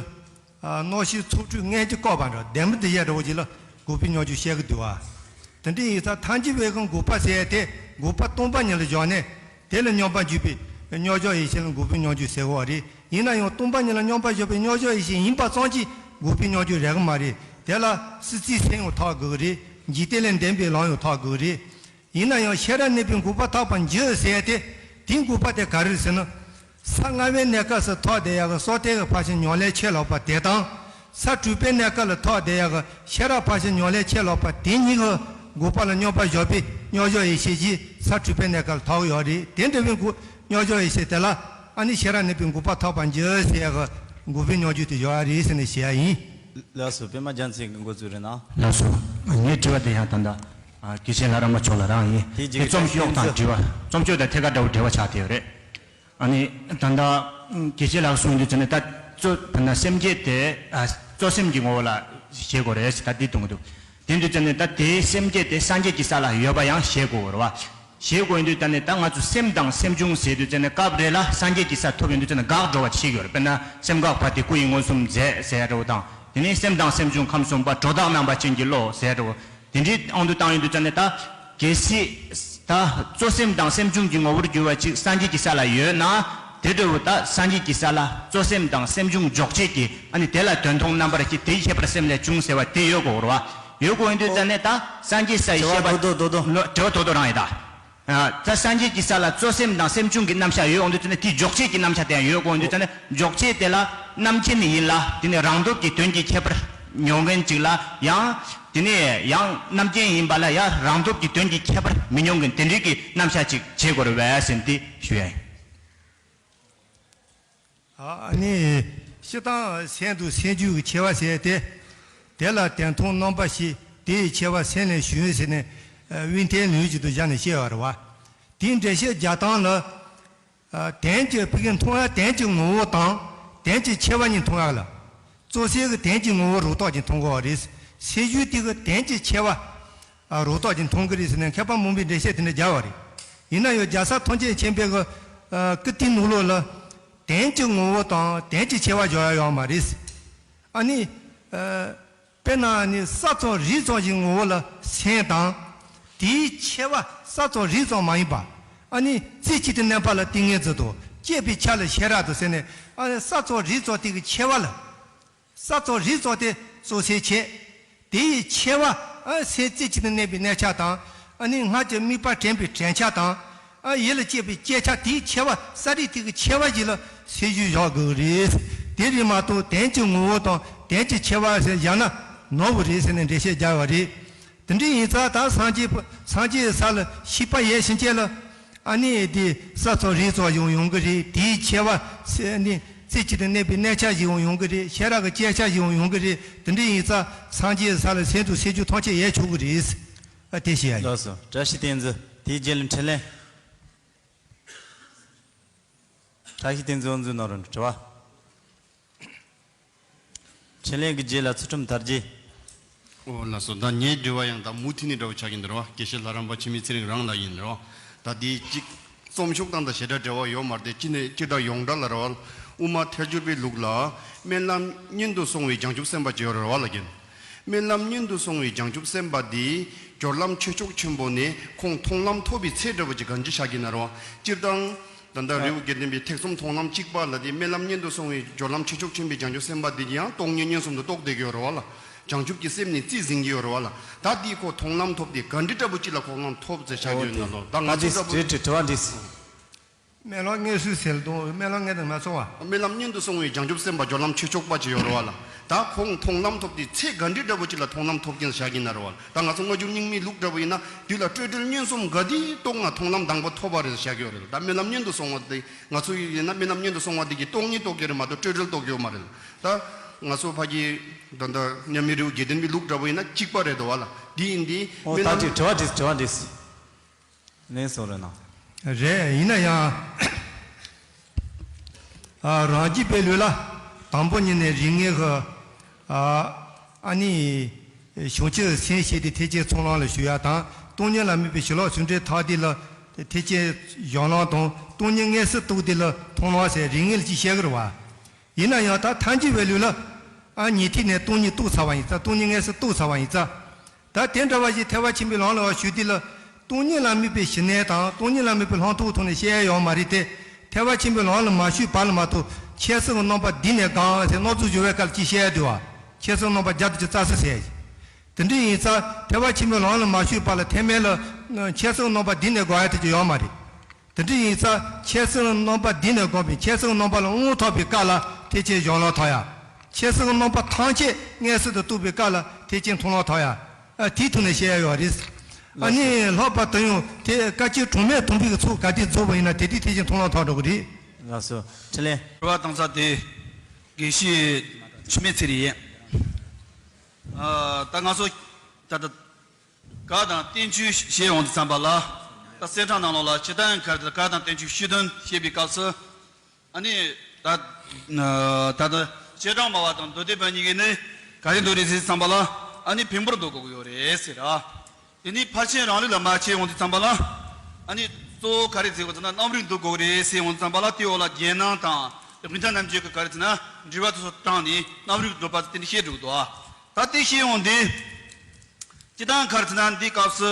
ཨ། རྣམ་ཤེས་ཚོགས་དྲུག་མངོན་གྱིས་བཀོད་པ་འདྲ། བདེན་པ་འདི་བཞག་འདྲ་བོ་ཅིག་ལ་འགུགས་པའི་སྨྱོ་རྒྱུ་བཤད་ཀྱི་འདུག་བ། དེ་འདྲ་ཡིན་ཙང་ཐལ་འགྱུར་བའི་གི་འགུགས་པ་ཟེར་ཡ་དེ་འགུགས་པ་སྟོང་པ་ཉིད་ལ་བཞག་ནས། དེ་ལ་སྙོམས་པར་འཇུག་པའི་སྨྱོ་བྱང་ཡེ་ཤེས་ལ་འགུགས་པའི་སྨྱོ་རྒྱུ་ཟེར་གྱི་ཡོད་རེད། ཡིན་ན་ཡང་སྟོང་པ་ཉིད་ལ་སྙོམས་པར་འཇུག་པའི་སྨྱོ་བྱང་ཡེ་ཤེས་ཡིན་པ་ཙམ་གྱིས་འགུགས་པའི་སྨྱོ་རྒྱུ་རེག་གི་མ་རེད། དེ་ལ་སྲིད་རྩེའི་སེམས་ཡང་ཐོགས་དགོས་ཀྱི་རེད། འཇིག་རྟེན་ལས་འདས་པའི་ལམ་ཡང་ཐོགས་དགོས་ཀྱི་རེད། ཡིན་ན་ཡང་ཤེས་རབ་གནས་པའི་འགུགས་པ་ཐོབ་པར་འགྱུར་ཟེར་ཏེ། དེའི་འགུགས་པ་དེ་ག་རེ་རེད་ཟེར་ན། ས་ལྔ་པའི་གནས་སྐབས་སུ་ཐོབ་བསྡད་ཡག་གི་སྲོག་ལྟའི་གི་ཕར་ཕྱིན་ཉམས་ལེན་ཆེ་ལོག་པ་དེ་དང་། ས་དྲུག་པའི་གནས་སྐབས་ལ་ཐོབ་བསྡད་ཡག་གི་ཤེས་རབ་ཕར་ཕྱིན་ཉམས་ལེན་ཆེ་ལོག་པ་དེ་གཉིས་ཀྱི་འགུགས་པ་ལ་སྙོམས་པར་འཇུག་པའི་སྨྱོ་བྱང་ཡེ་ཤེས་ཀྱིས་ས་དྲུག་པའི་གནས་སྐབས་ལ་ཐོབ་ཀྱི་ཡོད་རེད། དེ་འདྲ་བའི་འགུགས་སྨྱོ་བྱང་ཡེ་ཤེས་དེ་ལ་ཨ་ནི་ཤེས་རབ་གནས་པའི་འགུགས་པ་ཐོབ་པར་འགྱུར་ཟེར་ཡག་གི་འགུགས་པའི་སྨྱོ་རྒྱུ་དེ་ཡོད་རེད་ཟེར་ནས་བཤད་ཡ་ཡིན། ལགས་སོ། པད་མ་རྒྱལ་མཚན་གྱིས་འགོ་བཙུགས་རེད་ན། ལགས་སོ། ངའི་དྲི་བ་དེ་ཡང་ད་ལྟ་ཨ། དགེ་བཤེས་ལྷ་རམས་པ་མཆོག་ལ་རང་ཡིན། དེ་རྗེས་རྩོམ་ཤོག་དང་དྲི་བ། རྩོམ་ཤོག་དང་ཐད་ཀར་འདྲ་བོ་འབྲེལ་བ་ཆགས་བསྡད་ཡོད་རེད། ཨ་ནི་ད་ལྟ་དགེ་བཤེས་ལགས་གསུངས་དུས་ཙམ་ནས་ད་གཙོ་བོ་ན་སེམས་བསྐྱེད་དེ། ཨ། གཙོ་སེམས་ཀྱི་ངོ་བོ་ལ་བཞེད་དགོས་རེད་ཟེར་ད་འདི་གཏོང་གི་འདུག་དེ་དུས་ཙམ་ནས་ད་དེའི་སེམས་བསྐྱེད་དེ་སངས་རྒྱས་ཀྱི་ས་ལ་ཡོད་པ་ཡང་བཞེད་དགོས་རེད་བ། བཞེད་དགོས་ཡིན་དུས་ཙམ་ནས་ད་ང་ཚོ་སེམས་དང་སེམས་བྱུང་ཟེར་དུས་ཙམ་ནས་སྐབས་རེ་ལ་སངས་རྒྱས་ཀྱི་ས་ཐོབ་ཡོང་དུས་ཙམ་ནས་འགག་འགྲོ་བ་ཞིག་ཡོད་རེད། དཔེར་ན་སེམས་འགག་པ་དེ་སྐུ་ཡི་མངོན་སུམ་མཛད་ཟེར་ཡ་འདྲ་བོ་དང་། དེ་ནས་སེམས་དང་སེམས་བྱུང་ཁམས་གསུམ་པ་སྒྲོ་བཏགས་རྣམ་པ་ཅན་གྱི་བློ་ཟེར་ཡ་འདྲ་བོ། དེ་འདྲའི་དབང་དུ་བཏང་ཡོང་དུས་ཙམ་ནས་ད། གལ་སྲིད་ད་གཙོ་སེམས་དང་སེམས་བྱུང་གི་ངོ་བོར་གྱུར་པ་ཅིག་སངས་རྒྱས་ཀྱི་ས་ལ་ཡོད་ན། དེ་འདྲ་བོ་ད་སངས་རྒྱས་ཀྱི་ས་ལ་གཙོ་སེམས་དང་སེམས་བྱུང་འཇོག་བྱེད་ཀྱི། ཨ་ནི་དེ་ལ་དོན་མཐོང་རྣམ་པར་ཤེས། དེའི་ཤེས་པར་སེམས་ལས་བྱུང་ཟེར་བ་དེ་ཡོད་དགོས་རེད་བ། ཡོད་དགོས་ཡོང་དུས་ཙམ་ནས་ད་སངས་རྒྱས་སའི་དྲི་བ་ཤེས་པ། རྡོག་རྡོག་རྡོག་རྡོག་ལོ། དྲི་བ་རྡོག་རྡོག་རང་ཡིན་ད། ཨ། ད་སངས་རྒྱས་ཀྱི་ས་ལ་གཙོ་སེམས་དང་སེམས་བྱུང་གི་རྣམ་གཞག་ཡོད་འོང་དུས་ཙམ་ནས་དེའི་འཇོག་བྱེད་ཀྱི་རྣམ་གཞག་དེ་ཡང་ཡོད་དགོས་འོང་དུས་ཙམ་ནས། འཇོག་བྱེད་དེ་ལ་རྣམ་མཁྱེན་ཡིན་ལ། དེ་ནས་རང་སྟོབས་ཀྱིས་དོན་གྱི་ཁྱད་པར་མྱོང་མཁན་ཅིག་ལ་ཡང་། དེ་ནས་ཡང་རྣམ་མཁྱེན་ཡིན་པ་ལ་ཡང་རང་སྟོབས་ཀྱིས་དོན་གྱི་ཁྱད་པར་མི་མྱོང་མཁན་དེ་འདྲའི་གི་རྣམ་གཞག་ཅིག་བྱེད་དགོས་རེད་པས་ཟེར་ཏེ་ཞུ་ཡ་ཡིན། ཨ་ནི། སྤྱིར་བཏང་སེམས་དང་སེམས་བྱུང་གི་ཁྱད་པར་ཟེར་ཏེ། དེ་ལ་དོན་མཐོང་རྣམ་པར་ཤེས། དེ་ཡི་ཁྱད་པར་སེམས་ལས་བྱུང་ཟེར་ནས། དབྱིག་ལྡན་ལུགས་ཀྱི་དུ་སྦྱར་ནས་བཤད་པ་རེད་བ། དེའི་འགྲེལ་བཤད་རྒྱག་སྟངས་ལ། ཨ། དོན་གྱི་ཕ་གི་མཐོང་བ་དོན་གྱི་ངོ་བོ་དང་དོན་གྱི་ཆེ་བ་གཉིས་མཐོང་ཡག་ལ། གཙོ་སེམས་ཀྱི་དོན་གྱི་ངོ་བོ་རང་སྟོབས་ཀྱིས་མཐོང་དགོས་པ་རེད། སེམས་བྱུང་དེ་གི་དོན་གྱི་ཆེ་བ། ཨ། རང་སྟོབས་ཀྱིས་མཐོང་གི་རེད་ཟེར་ནས་མཁས་པ་མང་པོས་འགྲེལ་བཤད་དེ་འདྲ་རྒྱག་པ་རེད། ཡིན་ན་ཡང་རྒྱལ་སྲས་ཐམས་ཅད་མཁྱེན་པའི་གི། ཨ། ཀིརྟིའི་ནང་ལོགས་ལ། དོན་གྱི་ངོ་བོ་དང་དོན་གྱི་ཆེ་བ་སྦྱོར་ཡག་ཡོད་མ་རེད། ཨ་ནི། ཨ། དཔེར་ན་ནི་ས་ཙམ་རིགས་ཙམ་གྱི་ངོ་བོ་ལ་སེམས་དང་། དེའི་ཆེ་བ་ས་ཙམ་རིགས་ཙམ་མ་ཡིན་པ། ཨ་ནི་རྩེ་གཅིག་ཏུ་གནས་པ་ལ་ཏིང་ངེ་འཛིན་དང་། བསྐྱེད་པའི་ཆ་ལ་ཤེས་རབ་དང་ཟེར་ནས། ཨ་ནི་ས་ཙམ་རིགས་ཙམ་དེ་གི་ཆེ་བ་ལ། ས་ཙམ་རིགས་ཙམ་དེ་གཙོ་སེམས་བྱས། དེ་ཡི་ཆེ་བ། ཨ། སེམས་རྩེ་གཅིག་ཏུ་གནས་པའི་གནས་ཆ་དང་། ཨ་ནི་སྔར་གྱི་དམིགས་པ་དྲན་པའི་དྲན་ཆ་དང་། ཨ། ཡིད་ལ་སྐྱེས་པའི་སྐྱེ་ཆ། དེའི་ཆེ་བ་ས་རིགས་དེ་གི་ཆེ་བ་ཞིག་ལ་སེམས་བྱུང་བཞག་དགོས་རེད། དེ་རེད་མ་གཏོགས་དོན་གྱི་ངོ་བོ་དང་དོན་གྱི་ཆེ་བ་ཟེར་བཞག་ན་ནོར་བ་རེད་ཟེར་ནས་འགྲེལ་བཤད་རྒྱག་པ་རེད། དེ་འདྲ་ཡིན་ཙང་ད་སངས་རྒྱས། སངས་རྒྱས་ས་ལ་ཤེས་པ་ཡོད་ཕྱིན་ཆད་ལ། ཨ་ནི་དེ་ས་ཙམ་རིགས་ཙམ་ཞིག་ཡོང་གི་རེད། དེའི་ཆེ་བ་ནི་རྩེ་གཅིག་ཏུ་གནས་པའི་གནས་ཆ་ཞིག་ཡང་ཡོང་གི་རེད། ཤེས་རབ་ཀྱི་སྐྱེ་ཆ་ཞིག་ཡང་ཡོང་གི་རེད། དེ་འདྲ་ཡིན་ཙང་སངས་རྒྱས་ས་ལ་སེམས་དང་སེམས་བྱུང་ཐམས་ཅད་ཡོད་ཆོག་གི་རེད། ཨ། དེ་བཤད་ཡ་ཡིན། ལགས་སོ། བཀྲ་ཤིས་བསྟན་འཛིན། དེའི་རྗེས་ལ་འཕྲིན་ལས། བཀྲ་ཤིས་བསྟན་འཛིན་དབུ་འཛུགས་གནང་རོགས། དྲི་བ། འཕྲིན་ལས་ཀྱི་རྗེས་ལ་ཚུལ་ཁྲིམས་དར་རྒྱས། ཨོ་ལགས་སོ། ད་ངའི་དྲི་བ་ཡང་ད་མུ་མཐུད་ནས་འདྲ་བོ་ཆགས་ཀྱི་འདུག་ར་བ། དགེ་བཤེས་ལྷ་རམས་པ་འཆི་མེད་ཚེ་རིང་རང་ལ་ཡིན་ར་བ། ད་དེ་གཅིག་རྩོམ་ཤོག་དང་ད་ཞེ་དྲག་འབྲེལ་བ་ཡོད་མ་རེད་དེ། སྤྱི་ནས་སྤྱིར་བཏང་ཡོངས་གྲགས་ལ་ར་བ། དབུ་མ་ཐལ་འགྱུར་བའི་ལུགས་ལ་སྨོན་ལམ་སྔོན་དུ་སོང་བའི་བྱང་ཆུབ་སེམས་དཔའ་ཅིག་ཡོད་ར་བ་ལ་ཡིན། སྨོན་ལམ་སྔོན་དུ་སོང་བའི་བྱང་ཆུབ་སེམས་དཔའ་དེ་སྦྱོར་ལམ་ཆོས་མཆོག་ཆེན་པོ་ནས་ཁོང་མཐོང་ལམ་ཐོབ་པའི་ཚད་འདྲ་བོ་ཅིག་གང་ཅི་བཞག་གི་ན་ར་བ། སྤྱིར་བཏང་ད་ལྟ་རི་བོ་དགེ་ལྡན་པའི་ཐེག་གསུམ་མཐོང་ལམ་གཅིག་པ་ལ་དེ་སྨོན་ལམ་སྔོན་དུ་སོང་བའི་སྦྱོར་ལམ་ཆོས་མཆོག་ཆེན་པོའི་བྱང་ཆུབ་སེམས་དཔའ་དེ་ཡང་སྟོང་ཉིད་མངོན་སུམ་དུ་རྟོགས་བསྡད་ཀྱི་ཡོད་རེད་བ་ལ། བྱང་ཆུབ་ཀྱི་སེམས་ནི་རྩིས་ཟིན་གྱི་ཡོད་རེད་བ་ལ། ད་དེའི་ཁོ་མཐོང་ལམ་ཐོབ་དེ་ག་འདྲི་འདྲ་པོ་ཅིག་ལ་ཁོ་ལམ་ཐོབ་ཟེར་བྱ་རྒྱུ་ཡིན་ན་ལོ། ད་ང་ཚོ་འདྲ་པོ། དྲི་དྲི་བ་འདྲི། སྨོན་ལམ་སྔོན་སུ་ཟེར་དང་སྨོན་ལམ་སྔོན་དུ་མ་སོང་བ། སྨོན་ལམ་སྔོན་དུ་སོང་བའི་བྱང་ཆུབ་སེམས་དཔའ་སྦྱོར་ལམ་ཆོས་མཆོག་པ་ཅིག་ཡོད་རེད་བ་ལ། ད་ཁོང་མཐོང་ལམ་ཐོབ་དེ་ཚེ་ག་འདྲི་འདྲ་པོ་ཅིག་ལ་མཐོང་ལམ་ཐོབ་ཀྱིན་བཞག་གིན་ན་རེད་བ་ལ། ད་ང་ཚོ་སྔ་འགྱུར་རྙིང་མའི་ལུགས་འདྲ་པོ་ཡིན་ན་དུས་ལ་སྤྲོས་བྲལ་མངོན་སུམ་ག་དེ་རྟོགས་ན་མཐོང་ལམ་དང་པོ་ཐོབ་པ་རེད་བཞག་གི་ཡོད་རེད། ད་སྨོན་ལམ་སྔོན་དུ་སོང་བ་དེ་ང་ཚོ་ཡིན་ན་སྨོན་ལམ་སྔོན་དུ་སོང་བ་དེ་གིས་སྟོང་ཉིད་རྟོགས་ཀྱི་རེད་མ་གཏོགས་སྤྲོས་བྲལ་རྟོགས་ཀྱི་ཡོད་མ་རེད། ད་ང་ཚོ་ཕ་གི་ད་ལྟ་མཉམ་མེད་རི་བོ་དགེ་ལྡན་པའི་ལུགས་འདྲ་པོ་ཡིན་ན་གཅིག་པ་རེད་དོ་བ་ལ། འདི་ཡིན་དེ་ཨོ་ད་སྨོན་ལམ། དྲི་དྲི་བ་འདྲི། དྲི་བ་འདྲི། ལན་སོང་རེད་ན། རེད། ཡིན་ན་ཡང་། ཨ། རང་རྒྱུད་པའི་ལུགས་ལ་དང་པོ་ཉིད་ནས་རིགས་ལྔའི་གི། ཨ། ཨ་ནི། བྱང་ཆུབ་སེམས་བསྐྱེད་དེ་ཐེག་ཆེན་ཚོགས་ལམ་ལ་ཞུགས་ཡ་དང་ སྟོང་ཉིད་ལ་དམིགས་པའི་ཞི་ལྷག་ཚུལ་འགྲེལ་མཐའ་དེ་ལ་ཐེག་ཆེན་གཞན་ལམ་དང་སྟོང་ཉིད་མངོན་སུམ་རྟོགས་དེ་ལ་མཐོང་ལམ་ཟེར་རིགས་ལྔ་ལ་ཅིག་བཤད་ཀྱི་རེད་བ། ཡིན་ན་ཡང་ད་ཐལ་འགྱུར་བའི་ལུགས་ལ་ཨ་ཉན་ཐོས་ནས་སྟོང་ཉིད་རྟོགས་ཚར་བ་ཡིན་ཙང་སྟོང་ཉིད་མངོན་སུམ་རྟོགས་ཚར་བ་ཡིན་ཙང་། ད་དེ་འདྲ་བ་ཞིག་ཐེག་པ་ཆེན་པོའི་ལམ་ལ་ཞུགས་དུས་ལ་སྟོང་ཉིད་ལ་དམིགས་པའི་ཞི་གནས་དང་སྟོང་ཉིད་ལ་དམིགས་པའི་ལྷག་མཐོང་ཐོག་ནས་བཤད་ཡ་ཡོད་མ་རེད་དེ། ཐེག་པ་ཆེན་པོའི་ལམ་ལ་མ་ཞུགས་བར་ལ་མ་གཏོགས་ཁྱད་གསོད་ཀྱི་རྣམ་པ་འདི་ནས་དགོངས་ཟེར་སྣང་ཚུལ་སྦྱོར་བའི་སྐབས་ལ་ཅིག་བཤད་ཡ་འདུག་བ། ཁྱད་གསོད་རྣམ་པ་བརྒྱ་དང་བཅུ་རྩ་གསུམ་ཟེར་ཡ་ཞིག་དེ་འདྲ་ཡིན་ཙང་ཐེག་པ་ཆེན་པོའི་ལམ་ལ་མ་ཞུགས་བར་ལ་ཐེག་དམན་ལ་ཁྱད་གསོད་རྣམ་པ་འདི་ནས་དགོངས་ཡ་དེ་ཅིག་ཡོད་མ་རེད། དེ་འདྲ་ཡིན་ཙང་ཁྱད་གསོད་རྣམ་པ་འདི་ནས་དགོངས་པའི་ཁྱད་གསོད་རྣམ་པ་ལ་དབང་ཐོབ་པའི་སྐབས་ལ་ཐེག་ཆེན་གཞན་ལམ་ཐོབ་ཡ། ཁྱད་གསོད་རྣམ་པ་ཐམས་ཅད་མངོན་སུམ་དུ་རྟོགས་པའི་སྐབས་ལ་ཐེག་ཆེན་མཐོང་ལམ་ཐོབ་ཡ། ཨ་དེའི་ཐོག་ནས་བཤད་ཡ་ཡོད་རེད། ཨ་ནི་ལྷག་པར་དུ་ཡང་དེ་བཀའ་བཅུ་གྲངས་མེད་སྟོང་པའི་གི་ཚོགས་ག་དུས་རྫོགས་པ་ཡིན་ན་དེ་དུས་ཐེག་ཆེན་མཐོང་ལམ་ཐོབ་འགྲོ་གི་རེད། ལགས་སོ། འཕྲིན་ལས། དྲི་བ་བཏང་ས་དེ་དགེ་བཤེས་འཆི་མེད་ཚེ་རིང་ཡིན། ཨ་ད་ང་ཚོ་ད་ལྟ་གལ་དང་བསྟན་བཅོས་བཤད་ཡོང་དུས་ཙམ་པ་ལ། ད་གསེར་ཕྲེང་ནང་ལོགས་ལ་སྤྱིར་བཏང་གལ་ཏེ་གལ་དང་བསྟན་བཅོས་སྤྱི་དོན་བཤད་པའི་སྐབས་སུ། ཨ་ནི་ད་ད་ལྟ་བྱེ་བྲག་སྨྲ་བ་དང་མདོ་སྡེ་པ་གཉིས་ཀྱིས་ནི་ག་རེ་འདོད་རེད་ཟེར་དུས་ཙམ་པ་ལ། ཨ་ནི་ཕིང་པོར་འདོད་དགོས་ཀྱི་ཡོད་རེད་ཟེར་ར། དེ་ནི་ཕར་ཕྱིན་རང་ལུགས་ལ་མར་ཕྱེ་ཡོང་དུས་ཙམ་པ་ལ། ཨ་ནི་གཙོ་བོ་ག་རེ་ཟེར་དགོས་ཟེར་ན་རྣམ་རིག་འདོད་དགོས་རེད་ཟེར་ཡོང་དུས་ཙམ་པ་ལ་དེའི་འོག་ལ་རྒྱན་སྣང་དང་དབུས་མཐའ་རྣམ་འབྱེད་ཀྱི་ག་རེ་ཟེར་ན་འགྲེལ་པ་དེ་ཚོ་དྲངས་ནས་རྣམ་རིག་འདོད་པ་ཟེར་དེ་འདྲ་བཤད་འགྲོ་གི་འདུག་ད་དེ་བཤད་ཡོང་དུས། སྤྱིར་བཏང་ག་རེ་ཟེར་ན་འདིའི་སྐབས་སུ་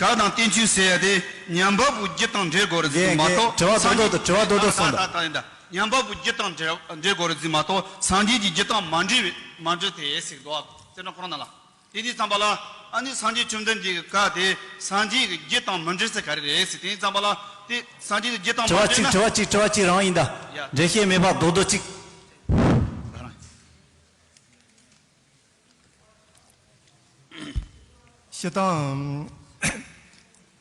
གལ་དང་བསྟན་བཅོས་ཟེར་ཡ་དེ་ཉན་པ་པོའི་རྒྱུད་དང་འབྲེལ་དགོས་རེད་ཟེར་མ་གཏོགས། དྲི་བ་རྡོག་རྡོག་དང་དྲི་བ་རྡོག་རྡོག་གསུངས་དང་། ད་ད་ད་ཉན་པ་པོའི་རྒྱུད་དང་འབྲེལ་འབྲེལ་དགོས་རེད་ཟེར་མ་གཏོགས་སངས་རྒྱས་ཀྱི་རྒྱུད་དང་མ་འབྲེལ་བའི་མ་འབྲེལ་དེ་ཟེར་འདུག་ཨ། དེ་ནི་ཁོ་རང་ནང་ལ། དེ་དུས་ཙམ་པ་ལ་ཨ་ནི་སངས་རྒྱས་བཅོམ་ལྡན་འདས་ཀྱི་བཀའ་དེ་སངས་རྒྱས་ཀྱི་རྒྱུད་དང་མི་འབྲེལ་ཟེར་ག་རེ་རེད་ཟེར་དེ་ཙམ་པ་ལ་དེ་སངས་རྒྱས་ཀྱི་རྒྱུད་དང་མི་འབྲེལ་ན། དྲི་བ་གཅིག་དྲི་བ་གཅིག་དྲི་བ་གཅིག་རང་ཡིན་ད། ཡ། འགྲེལ་བཤད་མེད་པ་རྡོག་རྡོག་གཅིག་སྤྱིར་བཏང་།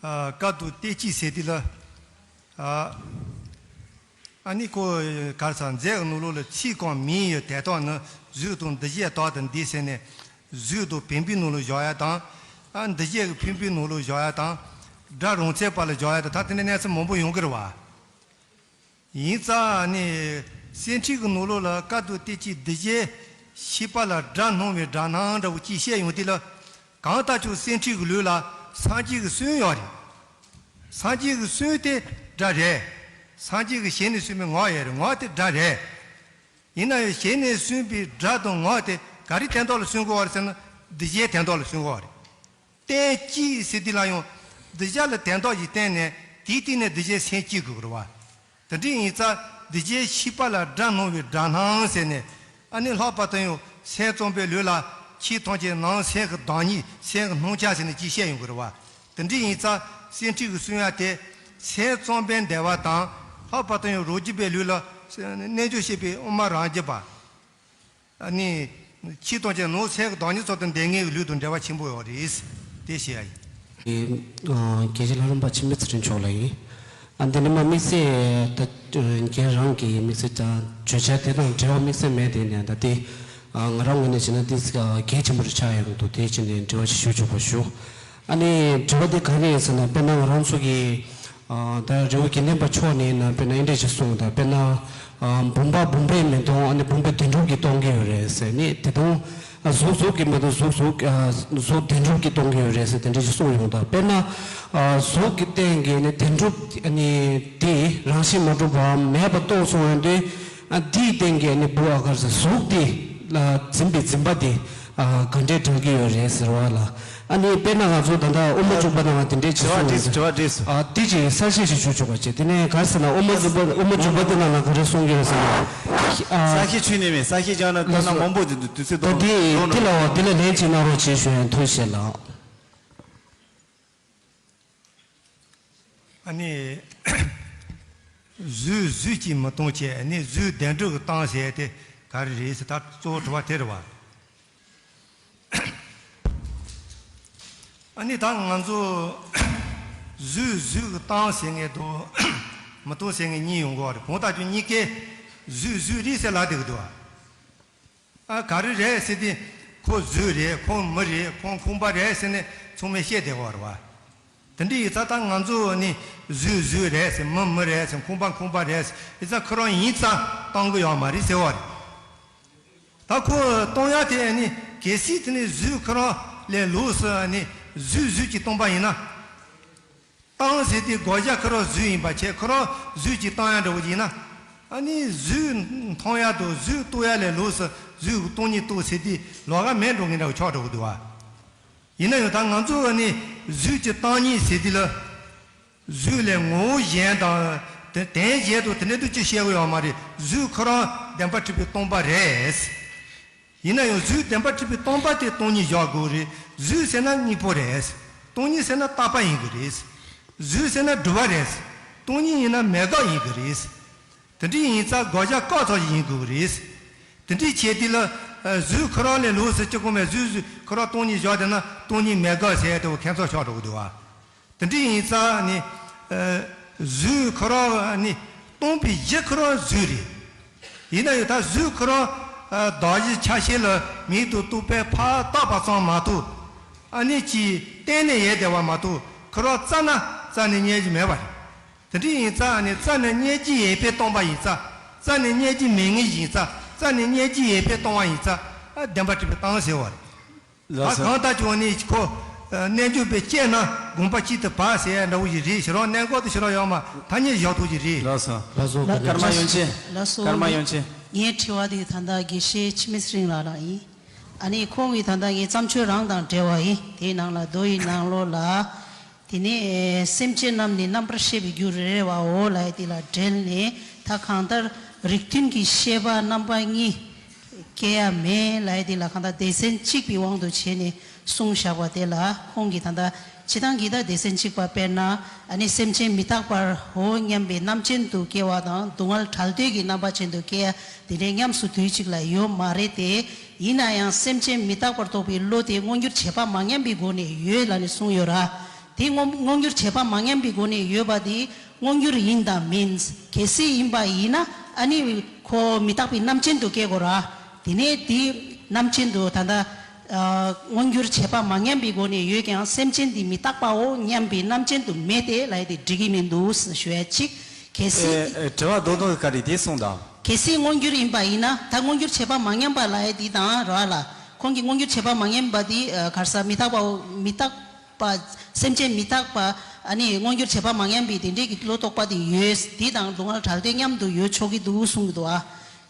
ཨ་བཀའ་བསྡུ་བསྟན་བཅོས་ཟེར་དུས་ལ། ཨ་ཨ་ནི་ཁོ་གར་ས་མཛད་ནོར་ལུགས་ལ་ཚིག་གང་མིང་ཡོད་དེ་དག་ནི་གཟུགས་དང་འདུ་བྱེད་དག་དང་འདི་ཟེར་ནས་གཟུགས་དང་བེམ་པོའི་ནང་ལ་བཞག་ཡ་དང་། ཨ་འདུ་བྱེད་ཀྱི་བེམ་པོའི་ནང་ལ་བཞག་ཡ་དང་། སྒྲ་རང་མཚན་པ་ལ་བཞག་ཡ་དང་ད་དེ་འདྲ་གནས་ཚུལ་མང་པོ་ཡོང་གི་རེད་བ། ཡིན་ཙང་ནི་སེམས་ཁྲིད་ཀྱི་ནང་ལོགས་ལ་བཀའ་བསྡུ་བསྟན་བཅོས་འདུ་བྱེད་ཤེས་པ་ལ་སྒྲ་སྣང་བའི་སྒྲ་སྣང་འདྲ་བོ་ཅིག་བཤད་ཡོང་དུས་ལ། གང་ལྟར་ཀྱང་སེམས་ཁྲིད་ཀྱི་ལུགས་ལ་སངས་རྒྱས་ཀྱིས་གསུངས་ཡོད་རེད། སངས་རྒྱས་ཀྱིས་གསུངས་ཏེ་སྒྲ་རེད། སངས་རྒྱས་ཀྱི་ཞལ་ནས་གསུངས་པའི་ངག་ཡོད་རེད། ངག་དེ་སྒྲ་རེད། ཡིན་ན་ཡང་ཞལ་ནས་གསུངས་པའི་སྒྲ་དང་ངག་དེ་ག་རེ་དོན་དག་ལ་གསུང་དགོས་པ་རེད་ཟེར་ན་འདུ་བྱེད་དོན་དག་ལ་གསུང་དགོས་པ་རེད། བསྟན་བཅོས་ཟེར་དུས་ལ་ཡང་འདུ་བྱེད་ལ་དོན་དག་ཅིག་བསྟན་ནས་དེའི་སྟེང་ནས་འདུ་བྱེད་སེམས་བསྐྱེད་དགོས་ཀྱི་རེད་བ། དེ་འདྲ་ཡིན་ཙང་འདུ་བྱེད་ཤེས་པ་ལ་སྒྲ་སྣང་བའི་སྒྲ་སྣང་ཟེར་ནས། ཨ་ནི་ལྷག་པར་དུ་ཡང་སེམས་ཙམ་པའི་ལུགས་ལ་ཆོས་ཐམས་ཅད་ནང་སེམས་ཀྱི་བདག་ཉིད་སེམས་ཀྱི་སྣང་ཆ་ཟེར་ནས་ཅིག་བཤད་ཡོང་གི་རེད་བ། དེ་འདྲ་ཡིན་ཙང་སེམས་ཁྲིད་ཀྱི་གསུང་ཡ་དེ་སེམས་ཙམ་པའི་འདུལ་བ་དང་། ལྷག་པར་དུ་ཡང་རང་རྒྱུད་པའི་ལུགས་ལ་རྣལ་འབྱོར་སྤྱོད་པའི་དབུ་མ་རང་རྒྱུད་པ། ཨ་ནི་ཆོས་ཐམས་ཅད་ནང་སེམས་ཀྱི་བདག་ཉིད་ཙམ་དུ་འདོད་མཁན་གྱི་ལུགས་དང་འབྲེལ་བ་ཆེན་པོ་ཡོད་རེད། དེ་བཤད་ཡ་ཡིན། ཨ་དགེ་བཤེས་ལྷ་རམས་པ་འཆི་མེད་ཚེ་རིང་མཆོག་ལ་ཡིན། ཨ་འདི་ནི་མ་དམིགས་བསལ་ད་རྒན་རང་གི་དམིགས་བསལ་ད་བརྗོད་བྱ་དེ་དང་འབྲེལ་བ་དམིགས་བསལ་མེད་དེ་ནས་ད་དེ་ཨ་ང་རང་ངོས་ནས་བྱས་ན་དེ་གལ་ཆེན་པོ་རེ་ཆགས་ཡོང་འདུག་དེ་བྱས་ནས་འབྲེལ་བ་ཞིག་ཞུ་ཆོག་པ་ཞུ། ཨ་ནི་དྲི་བ་དེ་ག་རེ་ཡིན་ཟེར་ན་དཔེར་ན་ང་རང་ཚོ་གི་ཨ་ད་རི་བོ་དགེ་ལྡན་པ་མཆོག་ནས་ན་དཔེར་ན་འདི་འདྲ་ཞིག་གསུངས། ད་དཔེར་ན་ཨ་བུམ་པ་བུམ་པས་མི་སྟོང་། ཨ་ནི་བུམ་པ་བདེན་གྲུབ་ཀྱིས་སྟོང་གི་ཡོད་རེད་ཟེར་ནས་དེ་དང་། ཨ་གཟུགས་གཟུགས་ཀྱིས་མི་སྟོང་། གཟུགས་གཟུགས་ཨ་གཟུགས་བདེན་གྲུབ་ཀྱིས་སྟོང་གི་ཡོད་རེད་ཟེར་དེ་འདྲ་ཞིག་གསུངས་ཡོང་། ད་དཔེར་ན་ཨ་གཟུགས་ཀྱི་སྟེང་གི་ནི་བདེན་གྲུབ་ཨ་ནི་དེ་རང་བཞིན་མ་གྲུབ་པ་མེད་པ་རྟོགས་སོང་ཡོང་དུས། ཨ་འདིའི་སྟེང་གི་ནི་བུ་ཨ་གར་ཟེར་གཟུགས་དེ་ལ་འཛིན་པའི་འཛིན་པ་དེ་ཨ་ག་འདྲས་དྲག་གི་ཡོད་རེད་ཟེར་བ་ལ། ཨ་ནི་དཔེར་ན་ང་ཚོ་ད་ལྟ་དབུ་མ་འཇུག་པ་ནང་ལ་དེ་འདྲས་ཅིག་དྲི་བ་གསུངས་འདྲི་ཡོད་སོང་། དྲི་བ་འདྲི་སོང་། ཨ་དེ་ཅིག་གསལ་བཤད་ཞིག་ཞུ་ཆོག་པ་བྱས། དེ་ནས་ག་རེ་ཟེར་ན་དབུ་མ་འཇུག་པ་དབུ་མ་འཇུག་པ་དེ་ནང་ལ་ག་རེ་གསུངས་ཡོད་ཟེར་ན། ཨ་གསལ་བཤད་ཆུ་ནས་མེད། གསལ་བཤད་ཀྱང་ན་དོན་ན་མང་པོ་དེ་འདུག་དུས་ཚོད་ད་དོ་དེ་དེ་ལ་འོ་དེ་ལ་ལན་ཅིག་གནང་རོགས་བྱེད་ཞུ་ཡང་ཐུགས་རྗེ་ཆེ་ལགས། ཨ་ནི། གཟུགས་གཟུགས་ཀྱིས་མི་སྟོང་བྱས། ཨ་ནི་གཟུགས་བདེན་གྲུབ་ཀྱིས་སྟོང་ཟེར་དེ་ག་རེ་རེད་ཟེར། ད་གཙོ་བོ་དྲི་བ་དེ་རེད་བ། ཨ་ནི་ད་ང་ཚོ་གཟུགས་གཟུགས་ཀྱིས་སྟོང་ཟེར་མཁན་དང་མི་སྟོང་ཟེར་མཁན་གཉིས་ཡོང་གི་ཡོད་རེད། གང་ལྟར་ཀྱང་གཉིས་ཀས་གཟུགས་གཟུགས་རེད་ཟེར་ལབ་བསྡད་ཀྱི་འདུག་བ། ཨ་ག་རེ་རེད་ཟེར་དུས། ཁོ་གཟུགས་རེད། ཁོ་མི་རེད། ཁོ་ཁང་པ་རེད་ཟེར་ནས་ཚང་མས་བཤད་བསྡད་ཡོད་རེད་བ། དེ་འདྲ་ཡིན་ཙང་ད་ང་ཚོ་ནི་གཟུགས་གཟུགས་རེད་ཟེར། མི་མི་རེད་ཟེར། ཁང་པ་ཁང་པ་རེད་ཟེར། ཡིན་ཙང་ཁོ་རང་ཡིན་ཙང་སྟོང་གི་ཡོད་མ་རེད་ཟེར་བ་རེད། ད་ཁོ་སྟོང་ཡ་དེ་ནི་གལ་སྲིད་དེ་ནི་གཟུགས་ཁོ་རང་ལས་ལོགས་སུ་ནི་ གཟུགས་གཟུགས་ཀྱིས་སྟོང་པ་ཡིན་ན། སྟོང་ཟེར་དུས་དགག་བྱ་ཁོ་རང་གཟུགས་ཡིན་པ་བྱས། ཁོ་རང་གཟུགས་ཀྱིས་སྟོང་ཡ་འདྲ་བོ་ཡིན་ན། ཨ་ནི་གཟུགས་མཐོང་ཡ་དང་གཟུགས་རྟོགས་ཡ་ལས་ལོགས་སུ་གཟུགས་ཀྱི་སྟོང་ཉིད་རྟོགས་ཟེར་དུས་ལོགས་ཀ་མེད་འགྲོ་མཁན་འདྲ་བོ་ཆགས་འགྲོ་གི་འདུག་བ། ཡིན་ན་ཡང་ད་ང་ཚོ་ཨ་ནི་གཟུགས་ཀྱི་སྟོང་ཉིད་ཟེར་དུས་ལ། གཟུགས་ལས་ངོ་བོ་གཞན་དང་དེ་དོན་གཞན་དང་དེ་འདྲ་དུ་ཅི་བཤད་གི་ཡོད་མ་རེད། གཟུགས་ཁོ་རང་བདེན་པར་གྲུབ་པའི་སྟོང་པ་རེད། ཡིན་ན་ཡང་གཟུགས་བདེན་པར་གྲུབ་པའི་སྟོང་པ་དེ་སྟོང་ཉིད་བཞག་དགོས་རེད། གཟུགས་ཟེར་ན་དངོས་པོ་རེད། སྟོང་ཉིད་ཟེར་ན་རྟག་པ་ཡིན་གྱི་རེད། གཟུགས་ཟེར་ན་སྒྲུབ་པ་རེད། སྟོང་ཉིད་ཡིན་ན་མེད་དགག་ཡིན་གྱི་རེད། དེ་འདྲ་ཡིན་ཙང་དགག་བྱ་བཀག་ཚར་ཡིན་དགོས་ཀྱི་རེད། དེ་འདྲའི་ཆེད་དུ་ལ། ཨ། གཟུགས་ཁོ་རང་ལས་ལོགས་སུ་ཅི་གོ་མེད། གཟུགས་གཟུགས་ཁོ་རང་སྟོང་ཉིད་བཞག་བསྡད་ན་སྟོང་ཉིད་མེད་དགག་ཟེར་ཡ་དེ་བོ་ཁྱད་མཚར་ཆགས་འགྲོ་གི་འདུག་བ། དེ་འདྲ་ཡིན་ཙང་ནི། ཨ། གཟུགས་ཁོ་རང་ནི་སྟོང་པའི་གཞི་ཁོ་རང་གཟུགས་རེད། ཡིན་ན་ཡང་ད་གཟུགས་ཁོ་རང་། ཨ། གདགས་གཞི་ཆ་ཤས་ལ་མིག་དང་ཏོག་པས་ཕར་བལྟས་པ་ཙམ་མ་གཏོགས། ཨ་ནི་ཅིག་གཏན་ནས་ཡལ་བསྡད་པ་མ་གཏོགས་ཁོ་རང་རྩ་ནས་རྩ་ནས་རྙེད་རྒྱུ་མེད་པ་རེད། དེ་འདྲ་ཡིན་ཙང་ནི་རྩ་ནས་རྙེད་རྒྱུ་ཡོད་པའི་སྟོང་པ་ཡིན་ཙང་། རྩ་ནས་རྙེད་རྒྱུ་མེད་ངེས་ཡིན་ཙང་། རྩ་ནས་རྙེད་རྒྱུ་ཡོད་པའི་སྟོང་པ་ཡིན་ཙང་། ཨ། བདེན་པར་གྲུབ་པའི་སྟོང་ཟེར་བ་རེད། ད་ལགས་སོ། གང་ལྟར་ཀྱང་ནི་ཁོ། ཨ། རྣལ་འབྱོར་པས་དཔྱད་ན་དགོངས་པ་གཅིག་ཏུ་བབས་ཟེར་ཡ་འདྲ་བོ་ཞིག་རེད། ཞེ་དྲག་གནད་འགག་དེ་ཞེ་དྲག་ཡོད་མ། ཐ་སྙད་བཞག་ཐུབ་ཀྱི་རེད། ལགས་སོ། ལགས་སོ། ཀརྨ་ཡོན་ཆེན། ལགས་སོ། ཀརྨ་ཡོན་ཆེན། ངའི་དྲི་བ་དེ་ད་ལྟ་དགེ་བཤེས་འཆི་མེད་ཚེ་རིང་ལགས་ལ་ཡིན། ཨ་ནི་ཁོང་གིས་ད་ལྟ་ངའི་བརྩམས་ཆོས་རང་དང་འབྲེལ་བ་ཡིན། དེའི་ནང་ལ་མདོ་ཡི་ནང་ལོགས་ལ། དེ་ནས་སེམས་ཅན་རྣམས་ནི་རྣམ་པར་ཤེས་པའི་རྒྱུ་རེ་རེ་བའོ་ལབ་ཡ་དེ་ལ་འབྲེལ་ནས། ད་གང་ལྟར་རིགས་མཐུན་གྱི་ཤེས་པ་རྣམ་པ་གཉིས་སྐྱེ་ཡ་མེད་ལབ་ཡ་དེ་ལ་གང་ལྟར་སྡེ་ཚན་གཅིག་པའི་དབང་དུ་བྱས་ནས་གསུངས་བཞག་པ་དེ་ལ། ཁོང་གིས་ད་ལྟ་སྤྱིར་བཏང་གི་ད་སྡེ་ཚན་གཅིག་པ་དཔེར་ན། ཨ་ནི་སེམས་ཅན་མི་རྟག་པའོ་སྙམ་པའི་རྣམ་ཅན་དུ་སྐྱེ་བ་དང་། སྡུག་བསྔལ་བྲལ་འདོད་ཀྱི་རྣམ་པ་ཅན་དུ་སྐྱེ་ཡ་དེ་འདྲའི་ཉམས་སུ་དུས་གཅིག་ལ་ཡོད་མ་རེད་དེ། ཡིན་ན་ཡང་སེམས་ཅན་མི་རྟག་པར་རྟོགས་པའི་བློ་དེ་མངོན་གྱུར་བྱེད་པ་མ་ཉམས་པའི་སྒོ་ནས་ཡོད་ལབ་ནས་གསུངས་ཡོད་ར། དེ་མངོན་མངོན་གྱུར་བྱེད་པ་མ་ཉམས་པའི་སྒོ་ནས་ཡོད་པ་དེ་མངོན་གྱུར་ཡིན་དང་མིན། གལ་སྲིད་ཡིན་པ་ཡིན་ན་ཨ་ནི་ཁོ་མི་རྟག་པའི་རྣམ་ཅན་དུ་སྐྱེ་དགོས་ར། དེ་ནས་དེ་རྣམ་ཅན་དུ་ད་ལྟ། ཨ། མངོན་གྱུར་བྱེད་པ་མ་ཉམས་པའི་སྒོ་ནས་ཡོད་ཀྱང་སེམས་ཅན་དེ་མི་རྟག་པའོ་སྙམ་པའི་རྣམ་ཅན་དུ་མེད་དེ་ལབ་ཡ་དེ་འགྲིག་གི་མི་འདུག་ཞུ་ཡ་གཅིག་གལ་སྲིད། ཨེ། ཨེ། དྲི་བ་རྡོག་རྡོག་ག་རེ་དེ་གསུངས་དང་། གལ་སྲིད་མངོན་གྱུར་ཡིན་པ་ཡིན་ན། ད་མངོན་གྱུར་བྱེད་པ་མ་ཉམས་པ་ལབ་ཡ་དེ་དང་ར་ལ། ཁོང་གིས་མངོན་གྱུར་བྱེད་པ་མ་ཉམས་པ་དེ། ཨ། ག་རེ་ཟེར། མི་རྟག་པའོ། མི་རྟག་པ། སེམས་ཅན་མི་རྟག་པ། ཨ་ནི་མངོན་གྱུར་བྱེད་པ་མ་ཉམས་པའི་དེ་འདྲའི་གི་བློ་རྟོག་པ་དེ་ཡོད། དེ་དང་སྡུག་བསྔལ་བྲལ་འདོད་མཉམ་དུ་ཡོད་ཆོག་གི་འདུག་གསུང་གི་འདུག་ཨ།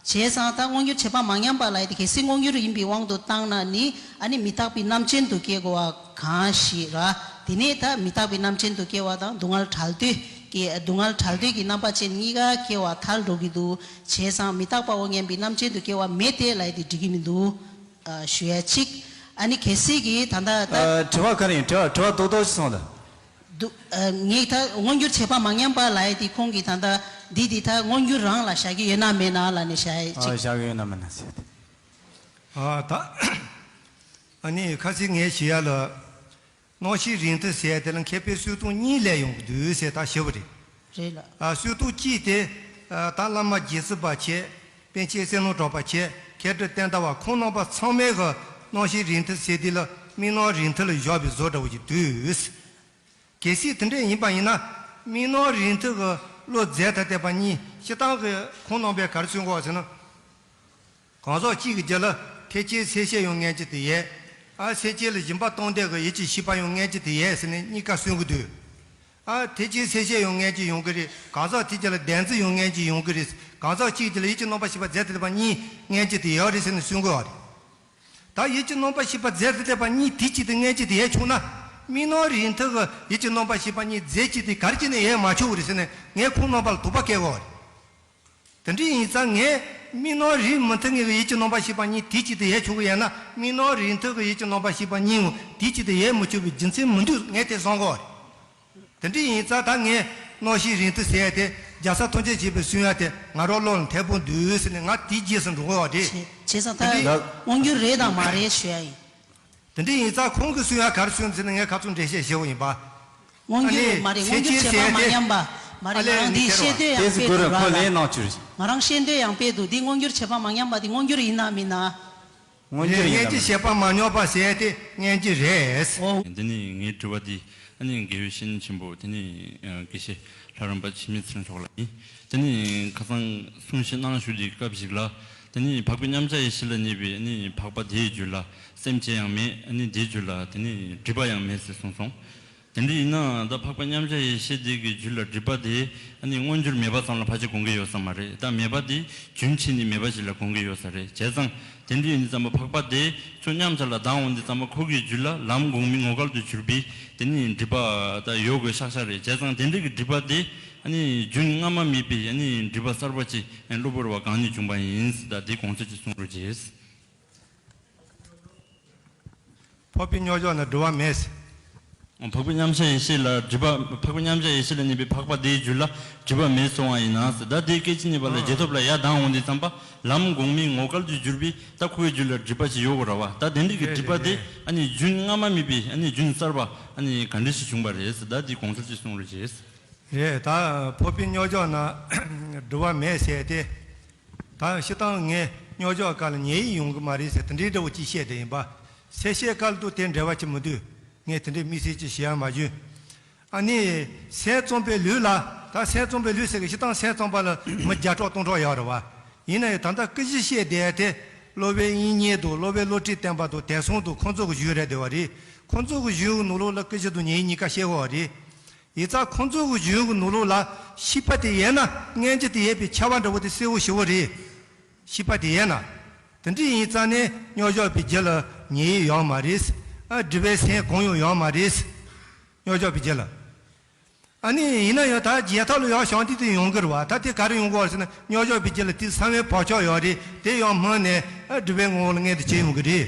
བྱས་ཙང་ད་མངོན་གྱུར་བྱེད་པ་མ་ཉམས་པ་ལབ་ཡ་དེ་གལ་སྲིད་མངོན་གྱུར་ཡིན་པའི་དབང་དུ་བཏང་ན་ནི། ཨ་ནི་མི་རྟག་པའི་རྣམ་ཅན་དུ་སྐྱེ་དགོས་པ་གང་ཞིག་ར། དེ་ནས་ད་མི་རྟག་པའི་རྣམ་ཅན་དུ་སྐྱེ་བ་དང་སྡུག་བསྔལ་བྲལ་འདོད་ཀྱི། སྡུག་བསྔལ་བྲལ་འདོད་ཀྱི་རྣམ་པ་ཅན་གཉིས་ཀ་སྐྱེ་བ་ཐལ་འགྲོ་གི་འདུག་བྱས་ཙང་མི་རྟག་པའོ་སྙམ་པའི་རྣམ་ཅན་དུ་སྐྱེ་བ་མེད་དེ་ལབ་ཡ་དེ་འགྲིག་གི་མི་འདུག་ཨ། ཞུ་ཡ་གཅིག་ཨ་ནི་གལ་སྲིད་ཀྱི་ད་ལྟ་ད། ཨ། དྲི་བ་ག་རེ་ཡིན། དྲི་བ་དྲི་བ་རྡོག་རྡོག་ཅིག་གསུངས་དང་། འདུག་ཨ། ངས་ད་མངོན་གྱུར་བྱེད་པ་མ་ཉམས་པ་ལབ་ཡ་དེ་ཁོང་གིས་ད་ལྟ་འདི་འདི་ད་མངོན་གྱུར་རང་ལ་བཞག་གི་ཡོད་ན་མེད་ན་ལབ་ནས་བཞག་ཡ་ཨ། གཅིག་བཞག་གི་ཡོད་ན་མེད་ན་ཟེར་ཏེ། ཨ། ད་ཨ་ནི་ཁ་སང་ངས་ཞུ་ཡ་ལ། སྣང་ཞེན་རིགས་མཐུན་ཟེར་ཡ་དེ་ལ་མཁས་པའི་སྲོལ་གཏོད་གཉིས་ལས་ཡོང་གི་འདུག་ཟེར་ད་ཞུ་བ་རེད། རེད་ལ། ཨ། སྲོལ་གཏོད་གཅིག་དེ། ཨ། ད་བླ་མ་རྗེ་བཙུན་པ་བྱས། པཎ་ཆེན་བསོད་ནམས་གྲགས་པ་བྱས། མཁས་གྲུབ་བསྟན་དར་བ་ཁོང་རྣམ་པ་ཚང་མས་གི་སྣང་ཞེན་རིགས་མཐུན་ཟེར་དུས་ལ་དམིགས་སྣང་རིགས་མཐུན་ལ་བཞག་པའི་བཟོ་འདྲ་བོ་ཞིག་འདུག་གལ་སྲིད་དེ་འདྲ་ཡིན་པ་ཡིན་ན། དམིགས་སྣང་རིགས་མཐུན་གྱི་བློ་རྫས་ཐ་དད་པ་གཉིས་སྤྱིར་བཏང་གི་ཁོང་རྣམ་པས་ག་རེ་གསུང་གི་ཡོད་ཟེར་ན། གང་ཟག་གཅིག་གི་རྒྱུད་ལ་ཐེག་ཆེན་སེམས་བསྐྱེད་ཡང་མངོན་གྱུར་དུ་ཡོད། ཨ། སེམས་བསྐྱེད་ལ་སྦྱིན་པ་གཏོང་འདོད་ཀྱི་ཡིད་ཀྱི་བྱེད་པ་ཡང་མངོན་གྱུར་དུ་ཡོད་ཟེར་ནས་གཉིས་ཀ་གསུང་གི་འདུག་ཨ། ཐེག་ཆེན་སེམས་བསྐྱེད་ཡང་མངོན་གྱུར་ཡོང་གི་རེད། གང་ཟག་དེ་རྒྱུད་ལ་བདེན་འཛིན་ཡང་མངོན་གྱུར་ཡོང་གི་རེད། གང་ཟག་གཅིག་རྒྱུད་ལ་ཡིད་ཀྱི་རྣམ་པར་ཤེས་པ་རྫས་ཐ་དད་པ་གཉིས་མངོན་གྱུར་དུ་ཡོད་རེད་ཟེར་ནས་གསུང་གི་ཡོད་རེད། ད་ཡིད་ཀྱི་རྣམ་པར་ཤེས་པ་རྫས་ཐ་དད་པ་གཉིས་དེ་གཅིག་ཏུ་མངོན་གྱུར་དུ་ཡོད་བྱུང་ན། དམིགས་སྣང་རིགས་མཐུན་གྱི་ཡིད་ཀྱི་རྣམ་པར་ཤེས་པ་གཉིས་རྫས་གཅིག་ཏུ་ག་རེ་བྱས་ནས་ཡོད་མ་ཆོག་གི་རེད་ཟེར་ནས་ངས་ཁོང་རྣམ་པ་ལ་དོགས་པ་སྐྱེ་གི་ཡོད་རེད། དེ་འདྲ་ཡིན་ཙང་ངས་དམིགས་སྣང་རིགས་མི་མཐུན་ངེས་ཀྱི་ཡིད་ཀྱི་རྣམ་པར་ཤེས་པ་གཉིས་དེ་གཅིག་ཏུ་ཡོད་ཆོག་གི་ཡོད་ན། དམིགས་སྣང་རིགས་མཐུན་གྱི་ཡིད་ཀྱི་རྣམ་པར་ཤེས་པ་གཉིས་ཡང་དེ་གཅིག་ཏུ་ཡོད་མི་ཆོག་པའི་རྒྱུ་མཚན་མི་འདུག་ངས་དེ་བསམ་གོ། དེ་འདྲ་ཡིན་ཙང་ད་ངས་སྣང་ཞེན་རིགས་མཐུན་ཟེར་ཡ་དེ་རྒྱལ་སྲས་ཐམས་ཅད་མཁྱེན་པས་གསུང་ཡ་དེ་ང་རང་བློ་ལ་མཐུན་པོ་འདུག་ཟེར་ནས་ང་དེའི་རྗེས་སུ་འགྲོ་གི་ཡོད་རེད། བྱས་བྱས་ཙང་ད་དེ་འདྲ་མངོན་གྱུར་རེད་དང་མ་རེད་ཞུ་ཡ་ཡིན། དེ་འདྲ་ཡིན་ཙང་ཁོང་གིས་གསུང་ཡ་ག་རེ་གསུང་ཟེར་ན་ངས་ཁ་ཚུར་འགྲེལ་བཤད་བྱེད་དགོས་ཡིན་པ། མངོན་གྱུར་ཨ་ནི་མ་རེད། མངོན་གྱུར་བྱེད་པ་མ་ཉམས་པ་མ་རེད། ཨ་ལས་ང་རང་འདི་ནི་ཁྱེར་བ། བཤད་འདོད་ཡང་དཔེ་འདུག་ར་ལ། ང་རང་བཤད་འདོད་ཡང་དཔེ་འདུག་འདི་མངོན་གྱུར་བྱེད་པ་མ་ཉམས་པ་འདི་མངོན་གྱུར་ཡིན་ན་མིན་ན། མངོན་གྱུར་ཡིན་ན་མིན་ན། མངོན་གྱུར་བྱེད་པ་མ་ཉམས་པ་ཟེར་ཏེ་མངོན་གྱུར་རེད། འོ། དེ་ནི་ངའི་དྲི་བ་འདི་ཨ་ནི་དགེ་བའི་བཤེས་གཉེན་ཆེན་པོ་དེ་ནི་དགེ་བཤེས་ལྷ་རམས་པ་འཆི་མེད་ཚེ་རིང་མཆོག་ལ་ཡིན། དེ་ནི་ཁ་སང་གསུང་བཤད་གནང་བཞུགས་ཀྱི་སྐབས་ཤིག་ལ། དེ་ནི་འཕགས་པའི་མཉམ་གཞག་ཡེ་ཤེས་ལ་གནས་པའི་ནི་འཕགས་པ་དེའི་རྒྱུད་ལ་སེམས་ཅན་ཡང་མེད། ནི་དེའི་རྒྱུད་ལ་དེ་ནི་སྒྲིབ་པ་ཡང་མེད་ཟེར་གསུངས་སོང་། དེ་འདྲ་ཡིན་ན་ད་འཕགས་པ་མཉམ་གཞག་ཡེ་ཤེས་དེ་གི་རྒྱུད་ལ་སྒྲིབ་པ་དེ་ནི་མངོན་གྱུར་མེད་པ་ཙམ་ལ་ཕལ་ཆེར་དགོངས་ཀྱི་ཡོད་ས་མ་རེད། ད་མེད་པ་དེ་རྒྱུན་ཆད་ནས་མེད་པ་ཞིག་ལ་དགོངས་ཀྱི་ཡོད་ས་རེད། བྱས་ཙང་དེ་འདྲ་ཡིན་ཙམ་པ་འཕགས་པ་དེ་ཚུར་མཉམ་གཞག་ལ་ལྡང་འོང་དུས་ཙམ་པ་ཁོ་གི་རྒྱུད་ལ་ལམ་གོང་མའི་ངོ་སྐལ་དུ་གྱུར་པའི་དེ་ནི་སྒྲིབ་པ་ད་ཡོད་དགོས་ཤག་ཤག་རེད། བྱས་ཙང་དེ་འདྲ་གི་སྒྲིབ་པ་དེ། ཨ་ནི་རྒྱུན་སྔ་མ་མེད་པའི་ཨ་ནི་སྒྲིབ་པ་གསར་པ་ཅིག་ཨ་ནི་གློ་བུར་བ་གང་ནས་བྱུང་པ་ཡིན་ཟེར། ད་དེའི་དགོངས་ཚུལ་ཅིག་གསུང་རོགས་གྱིས། འཕགས་པའི་མཉམ་གཞག་ན་སྒྲིབ་པ་མེད། འཕགས་པའི་མཉམ་གཞག་ཡེ་ཤེས་ལ་སྒྲིབ་པ། འཕགས་པའི་མཉམ་གཞག་ཡེ་ཤེས་ལ་གནས་པའི་འཕགས་པ་དེའི་རྒྱུད་ལ་སྒྲིབ་པ་མེད་གསུངས་པ་ཡིན་ན་ཟེར། ད་དེའི་སྐད་ཅིག་གཉིས་པ་ལ་རྗེས་ཐོབ་ལ་ཡར་ལྡང་འོང་དུས་ཙམ་པ་ལམ་གོང་མའི་ངོ་སྐལ་དུ་གྱུར་པའི་ད་ཁོའི་རྒྱུད་ལ་སྒྲིབ་པ་ཅིག་ཡོད་དགོས་ར་བ། ད་དེ་འདྲ་གི་རེད་སྒྲིབ་པ་རེད་དེ་རེད། ཨ་ནི་རྒྱུན་སྔ་མ་མེད་པའི་ཨ་ནི་རྒྱུན་གསར་པ་ཨ་ནི་ག་འདྲ་ཞིག་བྱུང་པ་རེད་ཟེར། ད་དེའི་དགོངས་ཚུལ་ཅིག་གསུང་རོགས་གྱིས། རེད། ད་འཕགས་པའི་མཉམ་གཞག་ན་སྒྲིབ་པ་མེད་ཟེར་ཏེ། ད་སྤྱིར་བཏང་ངས་མཉམ་གཞག་སྐབས་ལ་ཉེ་བའི་ཡོང་གི་མ་རེད་ཟེར་དེ་འདྲའི་འདྲ་བོ་ཅིག་བཤད་དེ་ཡིན་པ། གསལ་བཤད་སྐབས་དུ་དེ་འབྲེལ་བ་ཅིག་མི་འདུག་ངས་དེ་འདྲའི་དམིགས་བསལ་ཅིག་བཤད་ཡ་མ་བྱུང་། ཨ་ནི་སེམས་ཙམ་པའི་ལུགས་ལ། ད་སེམས་ཙམ་པའི་ལུགས་ཟེར་གི་སྤྱིར་བཏང་སེམས་ཙམ་པ་ལ་མི་བརྒྱ་ཕྲག་སྟོང་ཕྲག་ཡོད་རེད་བ། ཡིན་ན་ཡང་ད་ལྟ་སྐུ་བཞི་བཤད་བསྡད་དེ་སློབ་དཔོན་དབྱིག་གཉེན་དང་སློབ་དཔོན་བློ་གྲོས་བརྟན་པ་དང་དེང་སང་དང་ཁོང་ཚོ་གི་གཞུང་རེད་བསྡད་པ་རེད། ཁོང་ཚོ་གི་གཞུང་གི་ནང་ལོགས་ལ་སྐུ་བཞི་དང་ཉེ་བའི་གཉིས་ཀ་བཤད་ཡོད་རེད། ཡིན་ཙང་ཁོང་ཚོ་གི་གཞུང་གི་ནང་ལོགས་ལ་ཤེས་པ་དེ་ཡོད་ན་མངོན་རྒྱུ་དེ་ཡོད་པའི་ཁྱབ་པ་འདྲ་བོ་དེ་གསལ་བོ་ཞེ་བོ་རེད། ཤེས་པ་དེ་ཡོད་ན། དེ་འདྲ་ཡིན་ཙང་ནས་མཉམ་གཞག་པའི་རྒྱུད་ལ་ཉེ་བའི་ཡོད་མ་རེད། ཨ་སྒྲིབ་པའི་སེམས་གང་ཡང་ཡོད་མ་རེད། མཉམ་གཞག་པའི་རྒྱུད་ལ། ཨ་ནི་ཡིན་ན་ཡང་ད་རྒྱལ་ཐབས་ལ་ཡང་བྱང་དུས་དེ་ཡོང་གི་རེད་བ། ད་དེ་ག་རེ་ཡོང་གི་རེད་ཟེར་ན་མཉམ་གཞག་པའི་རྒྱུད་ལ་དེ་གསང་བའི་བག་ཆགས་ཡོད་རེད། དེ་ཡང་སྨིན་ནས་ཨ་སྒྲིབ་པའི་ངང་ལ་མངོན་དུ་བྱེད་ཡོང་གི་རེད།